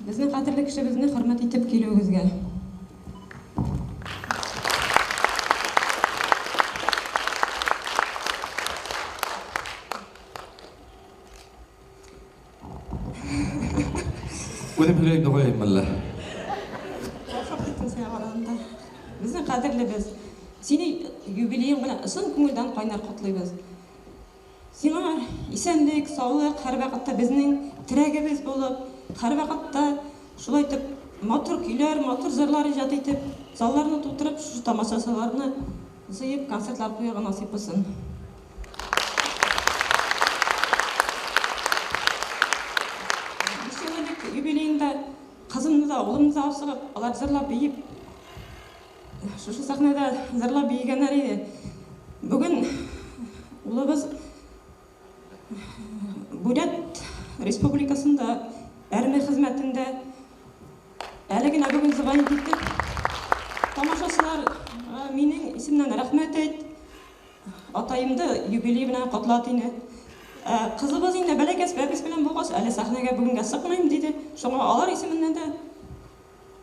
Беҙҙең ҡәҙерле кешебеҙҙе хөрмәт итеп килеүегеҙгә. Үҙем һөйләйем дә ҡуяйым әллә? Беҙҙең ҡәҙерлебеҙ, һине юбилейың менән ысын күңелдән ҡайнар ҡотлайбыҙ. Һиңә иҫәнлек, саулыҡ, һәр ваҡытта беҙҙең терәгебеҙ булып, һәр ваҡытта шулай итеп матур көйләр, матур җырлар ижад итеп, залларны тутырып, шушы тамашасыларны җыйып, концертлар ҡуйырға насип булсын. Юбилейында ҡыҙымды да, улымды да алып сығып, улар җырлап бейеп, шушы сәхнәдә җырлап бейегәннәр ине. Бөгөн улыбыҙ Бурят Республикасында армия хеҙмәтендә, әле генә бөгөн звонить итеп, тамашасылар минең исемдән рәхмәт әйт, атайымды юбилей менән ҡотлат ине. Ҡыҙыбыҙ инде бәләкәс бәбес менән булғас, әле сәхнәгә бөгөнгә сыҡмайым диде. Шуңа алар исеменнән дә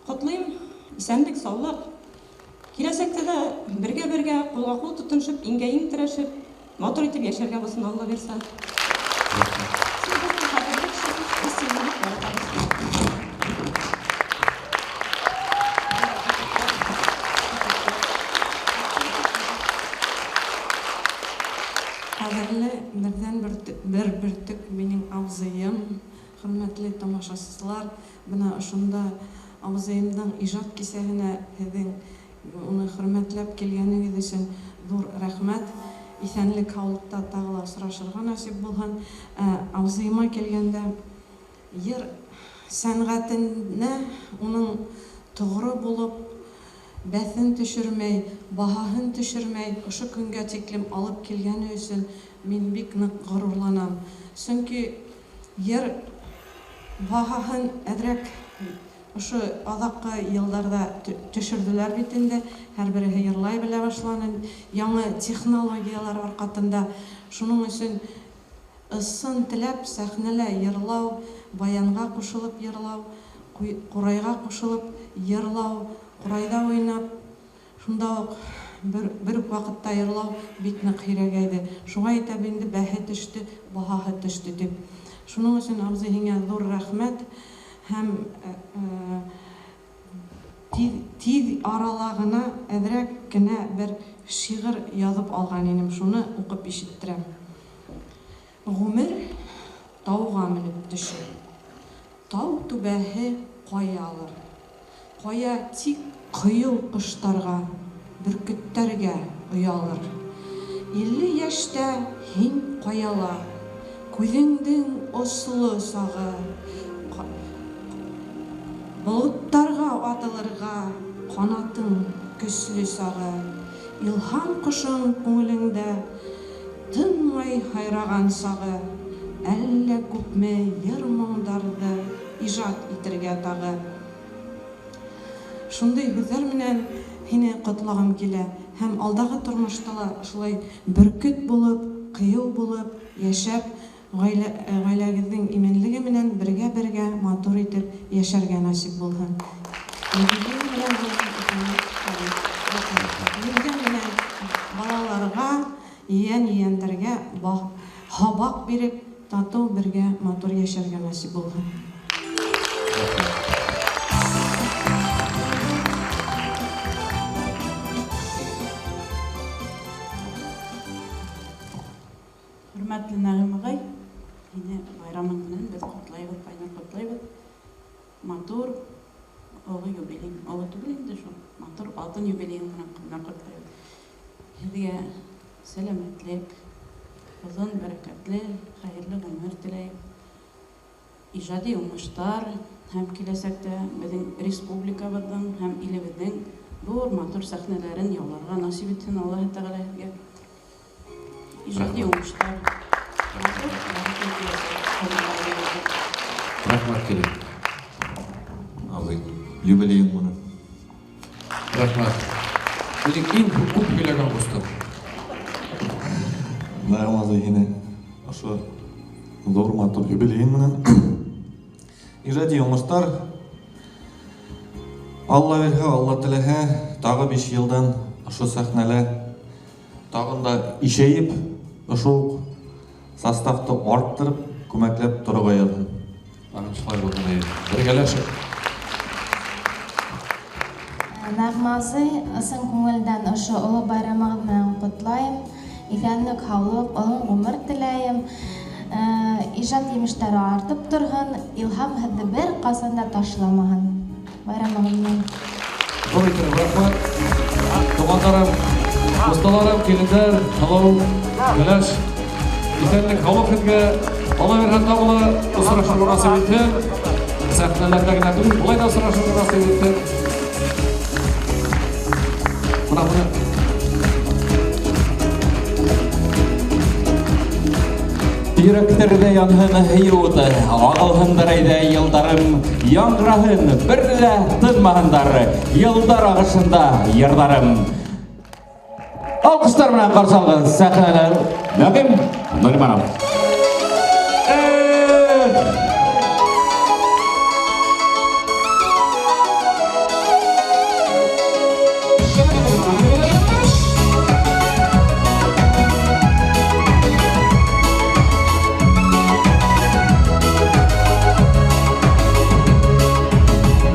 ҡотлайым, иҫәнлек, саулыҡ. Киләсәктә дә бергә-бергә, ҡулға-ҡул тотоншоп, иңгә-иң терәшеп, матур итеп йәшәргә булсын, Алла бирсә. Ҡәҙерле берҙән бер бөртөк минең абзыйым, хөрмәтле тамашасылар, бына ошонда абзыйымдың ижад кисәһенә һеҙҙең уны хөрмәтләп килгәнегеҙ өсөн ҙур рәхмәт. Иҫәнлек, һаулыҡта тағы ла осрашырға насип булһын. Абзыйыма килгәндә, йыр сәнғәтенә уның тоғро булып, Бәҫен төшөрмәй, баһаһын төшөрмәй, ошо көнгә тиклем алып килгәне өсөн мин бик ныҡ ғорурланам. Сөнки йыр баһаһын әҙерәк ошо аҙаҡҡы йылдарҙа төшөрҙөләр бит инде, һәр береһе йырлай белә башланы, яңы технологиялар арҡаһында. Шуның өсөн ысын теләп сәхнәлә йырлау, баянға ҡушылып йырлау, ҡурайға ҡушылып йырлау, ҡурайҙа уйнап, шунда уҡ бер үк ваҡытта йырлау бик ныҡ һирәгәйҙе. Шуға итәп инде бәһе төштө, баһаһы төштө тип. Шуның өсөн, абзый, һиңә ҙур рәхмәт. Һәм тиҙ арала ғына әҙерәк кенә бер шиғыр яҙып алған инем, шуны уҡып ишеттерәм. Ғүмер тауға менеп төшөр, тау түбәһе ҡаялыр, ҡая тик ҡыйыу ҡоштарға, бөркөттәргә оялыр. 50 йәштә һин ҡаяла, күҙеңдең осло сағы, болоттарға атылырға ҡанатың көслө сағы, илһам ҡошоң күңелеңдә тынмай һайраған сағы, әллә күпме йыр-моңдарҙы ижад итергә тағы. Шундай һүҙҙәр менән һине ҡотлағым килә, һәм алдағы тормошта ла шулай бөркөт булып, ҡыйыу булып йәшәп, ғаиләгеҙҙең именлеге менән бергә-бергә матур итеп йәшәргә насип булһын. Юбилей менән балаларға, ейән-ейәндәргә һабаҡ биреп, татыу бергә матур йәшәргә насип булһын. Хөрмәтле Нәғим ағай, һине байрамың менән беҙ ҡотлайбыҙ, ҡайнар ҡотлайбыҙ. Матур оло юбилей, оло түгел инде шул, матур алтын юбилейың менән ҡайнар ҡотлайбыҙ. Һеҙгә сәләмәтлек, оҙон, бәрәкәтле, хәйерле ғүмер теләйем. Ижади уңыштар һәм киләсәктә беҙҙең республикабыҙҙың һәм илебеҙҙең ҙур матур сәхнәләрен яуларға насип итһен Аллаһы Тәғәлә һеҙгә. Ижади уңыштар. Рәхмәт килеп. Абый, юбилейың менән. Рәхмәт. Минең иң күп һөйләгән ҡустым. Нәғим абый, һине ошо ҙур матур юбилейың менән. Ижади уңыштар. Алла бирһә, Алла теләһә, тағы 5 йылдан ошо сәхнәлә тағын да ишәйеп, ошо уҡ составты арттырып, күмәкләп торорға яҙһын. Аның шулай булһын, бергәләшеп. Нәғим абзый, ысын күңелдән ошо оло байрамығыҙ менән ҡотлайым. Иҫәнлек, һаулыҡ, оҙон ғүмер теләйем. Ижад емештәре артып торһон, илһам һеҙҙе бер ҡасан да ташламаһын. Байрамығыҙ менән. Ҙур итеп рәхмәт. Туғандарым, дуҫтарым, килендәр, һылыу, кәләш. Иҫәнлек, һаулыҡ һеҙгә. Алла бирһә, тағы ла осрашырға насип итһен. Сәхнәләрҙә генә түгел, былай ҙа осрашырға насип итһен. Бына быны Йөрәктәрҙә янһын һөйөү уты, ағылһындар әйҙә йылдарым, яңғыраһын, бер ҙә тынмаһындар, йылдар ағышында йырҙарым. Алҡыштар менән ҡаршы алған сәхнәләр Нәғим Нуриманов.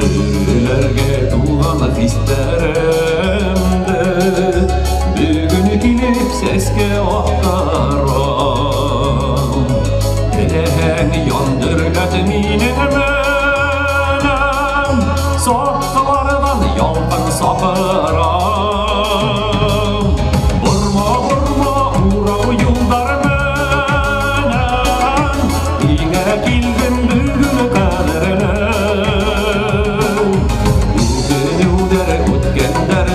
Бөрөләргә тулған хистәремде бөгөн килеп сәскә аҡтарам. Теләһәң яндыргат минең менән, саҡларҙан ялҡын саҡырам. Борма, борма, урау юлдар менән, һиңә килдем бөгөн ҡәҙерлем. Үкенеүҙәр үткәндәр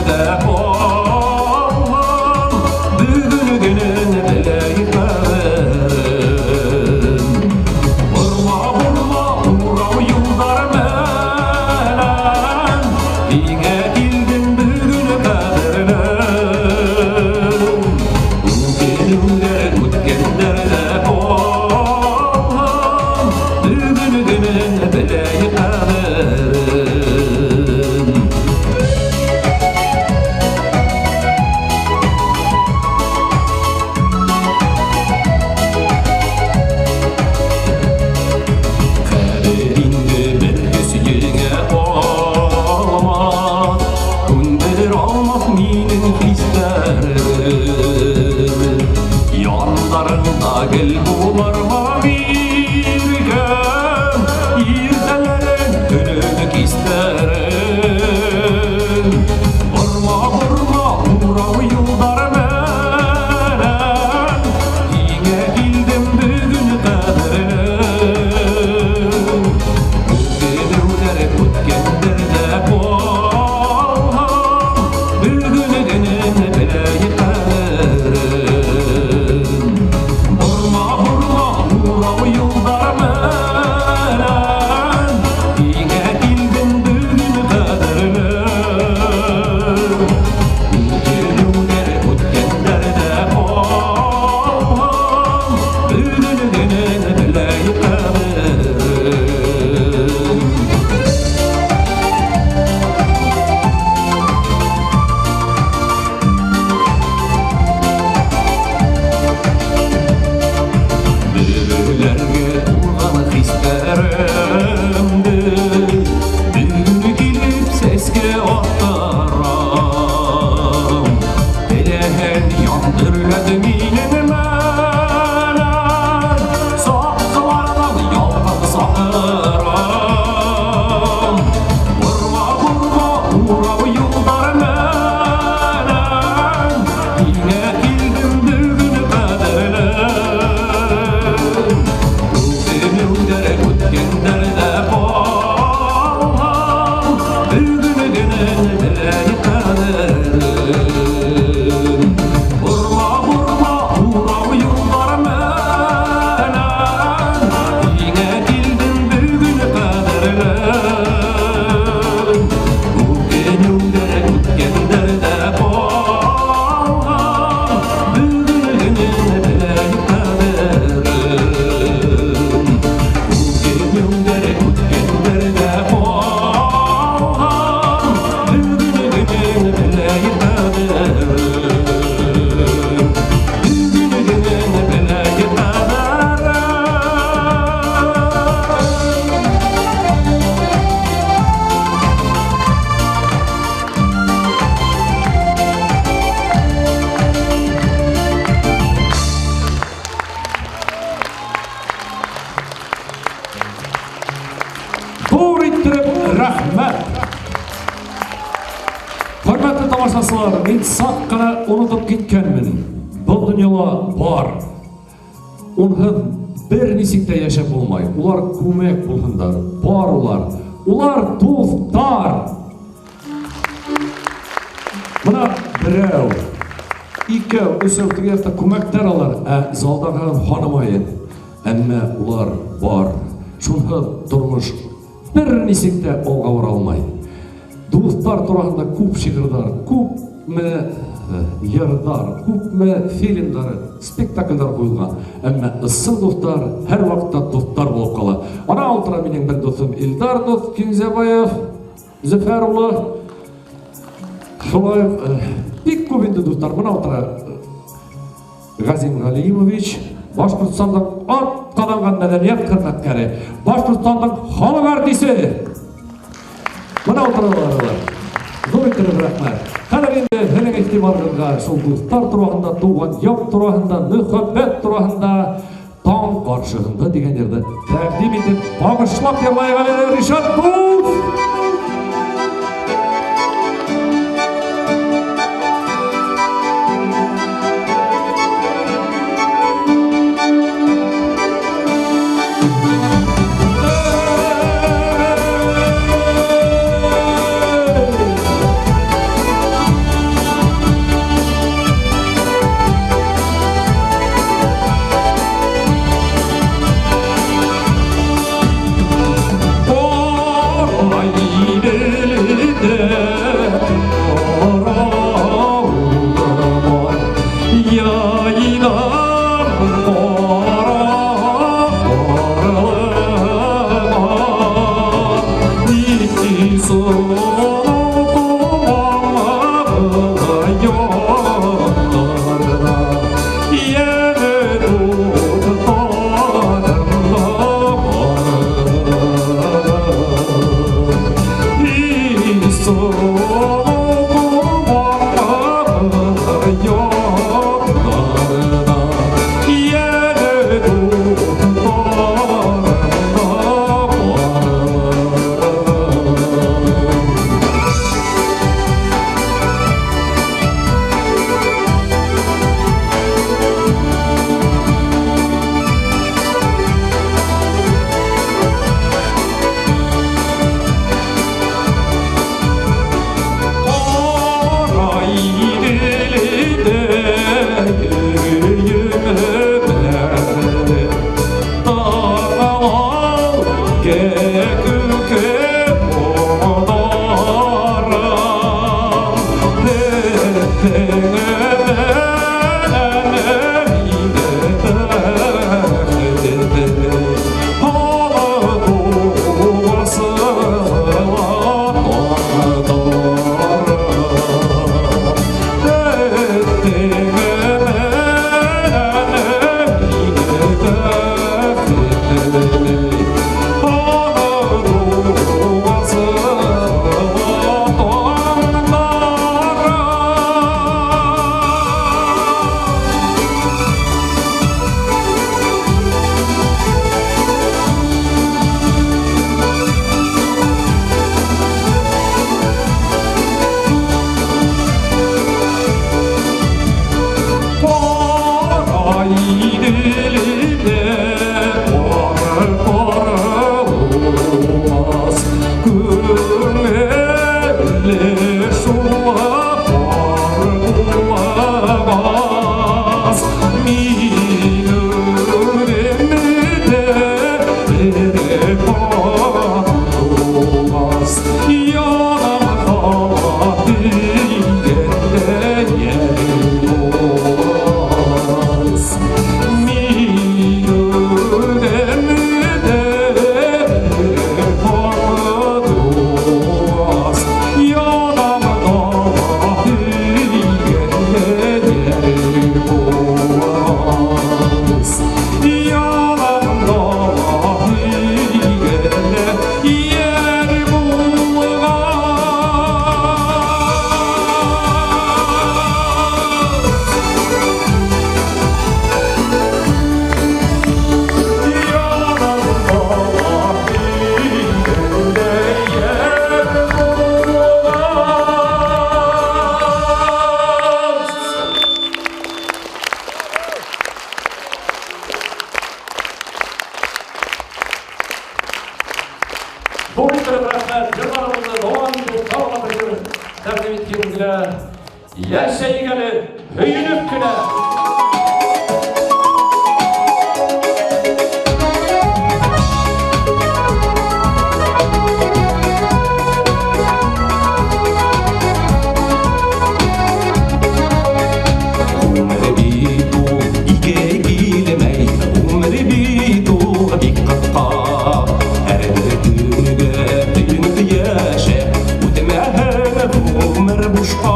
Хәсрәт минең менән Саҡларҙан ялҡын саҡырам. Борма, борма, урау юлдар менән Һиңә килдем бөгөн ҡәҙерлем. Үкенеүҙәр үткәндәрҙә ҡалған, Бөгөн генә беләй ҡәҙерен. Борма, борма, урау юлдар менән Һиңә килдем бөгөн ҡәҙерлем. Үкенеүҙәр үткәндәрҙә ҡалған, Бөгөн генә беләй ҡәҙерен. Үкенеүҙәр үткәндәрҙә ҡалған, Бөгөн генә беләй ҡәҙерен. Бөгөн генә беләй ҡәҙерен. Ҙур иттереп рәхмәт. Хөрмәтле тамашасылар, мин саҡ ҡына онотоп киткәнмен. Был донъяла бар. Унһыҙ бер нисек тә йәшәп булмай. Улар күмәк булһындар. Бар улар. Улар дуҫтар. Бына берәү, икәү, өсәү теге яҡта күмәктәр алар, ә залдағы һанамайын. Әммә улар бар. Шунһыҙ тормош бер нисек тә алға бара алмай. Дуҫтар тураһында күп шиғырҙар, күпме йырҙар, күпме фильмдар, спектаклдәр ҡуйылған. Әммә ысын дуҫтар һәр ваҡытта дуҫтар булып ҡала. Ана ултыра минең бер дуҫым Илдар дуҫ Кинзәбаев, Зөфәр улы. Шулай уҡ, бик күп инде дуҫтар. Бына ултыра Ғәзим Ғәлиевич, Башҡортостандың атҡаҙанған мәҙәниәт хеҙмәткәре, Башҡортостандың халыҡ артисы. Бына ултыралар улар. Ҙур иттереп рәхмәт. Хәҙер инде һеҙҙең иғтибарығыҙға шул дуҫтар тураһында, тыуған яҡ тураһында, мөхәббәт тураһында, таң ҡаршыһында тигән йырҙы тәҡдим итеп, бағышлап йырлайыҡ әле Ришат дуҫ. Oh, Иркен генә йәшәйек әле, һөйөнөп кенә. Ғүмер бит ул ике килмәй, ғүмер бит ул бик ҡыҫҡа. Һәр бер көнгә һөйөнөп йәшә, үтмәһен ғүмер бушҡа.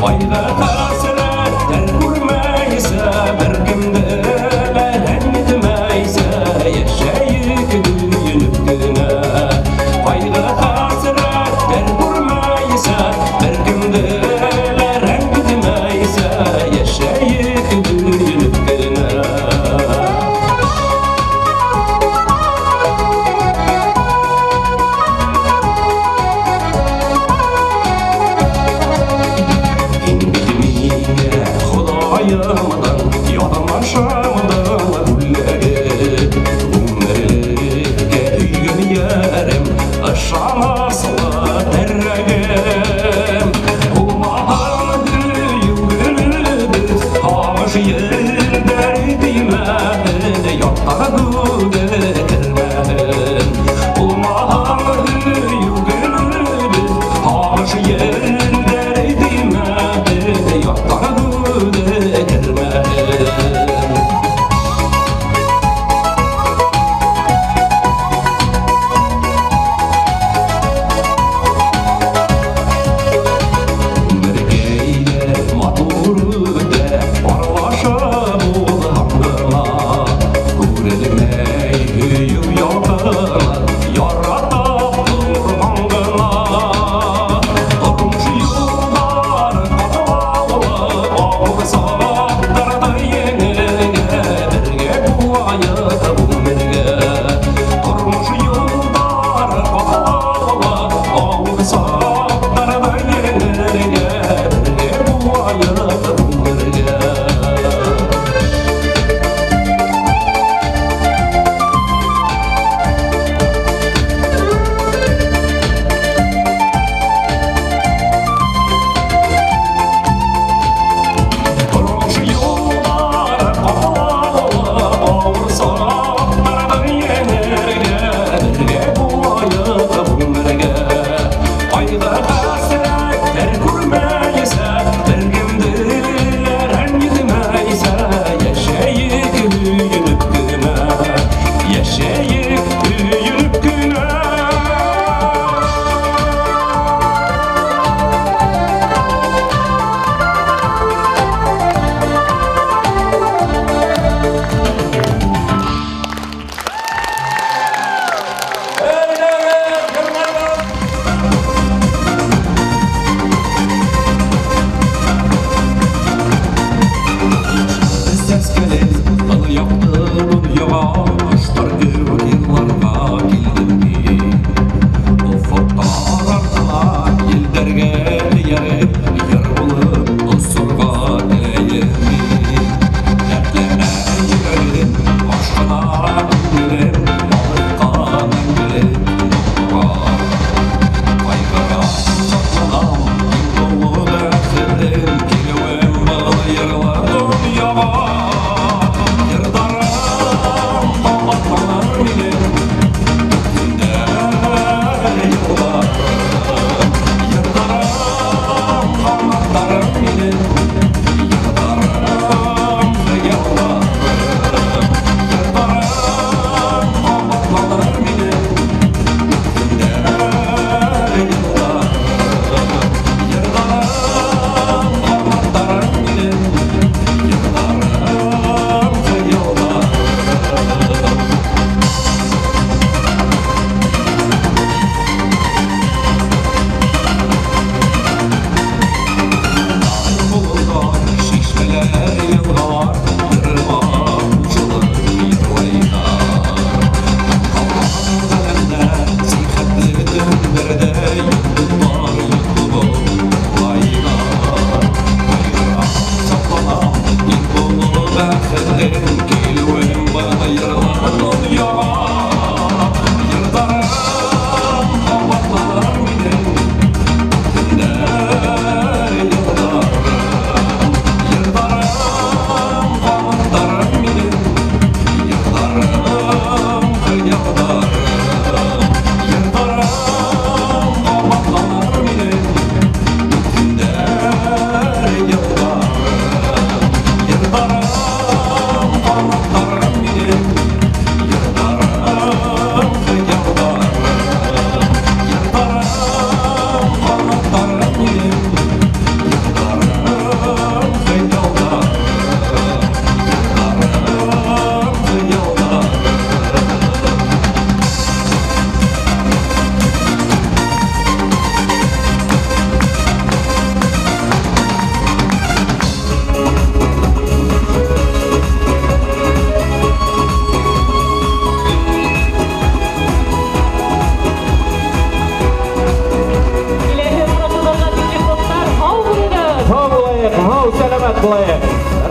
Ҡайғы-хәсрәттәр күрмәйсә, бер кемде лә рәнйетмәйсә, йәшәйек һөйөнөп кенә. Ҡайғы-хәсрәттәр күрмәйсә, бер кемде лә рәнйетмәйсә, йәшәйек һөйөнөп кенә. Һин бит миңә Хоҙайымдың яҙмышымдың бүләге. Ғүмерлеккә һөйгән йәрем, ышаныслы терәгем. Булмаһын һөйөү гөлөбөҙ, һағыш елдәре теймәһен, ятҡа күҙе кермәһен. Булмаһын һөйөү гөлөбөҙ, һағыш елдәре теймәһен, ятҡа күҙе кермәһен. Ғүмеркәйләр матур үтә, аралашып булһаң ғына. Күрелмәй һөйөү ялҡыны, яратып торһаң ғына. Тормош юлдары ҡатлаулы, ауыр сағаттарҙы еңергә, бергә булайыҡ ғүмергә. Тормош юлдары ҡатлаулы, ауыр сағаттарҙы еңергә, бергә булайыҡ ғүмергә. Тормош юлдары ҡатлаулы, ауыр сағаттарҙы еңергә, бергә булайыҡ ғүмергә. Ҡайғы-хәсрәттәр күрмәйсә, бер кемде лә рәнйетмәйсә, йәшәйек һөйөнөп кенә, йәшәйек һөйөнөп кенә. Сәскәләр был яҡты донъяға, ҡоштар кеүек йырларға килдем мин. Офоҡтар артына елдәргә эйәреп, йыр булып осорға теләйем мин. Дәртләнә йөрәгем, ашҡына күңелем, балыҡҡа мәңгелек моңға. Ҡайғыға шатланам, иң оло бәхетем, килеүем был йырлы донъяға. Йырҙарым ҡабатланыр минең, төндәр йылларым. Йырҙарым ҡанаттарым минең, йырҙарым хыялларым. Йырҙарым ҡабатланыр минең, төндәр йылларым. Йырҙарым ҡанаттарым минең, йырҙарым.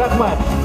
Рәхмәт.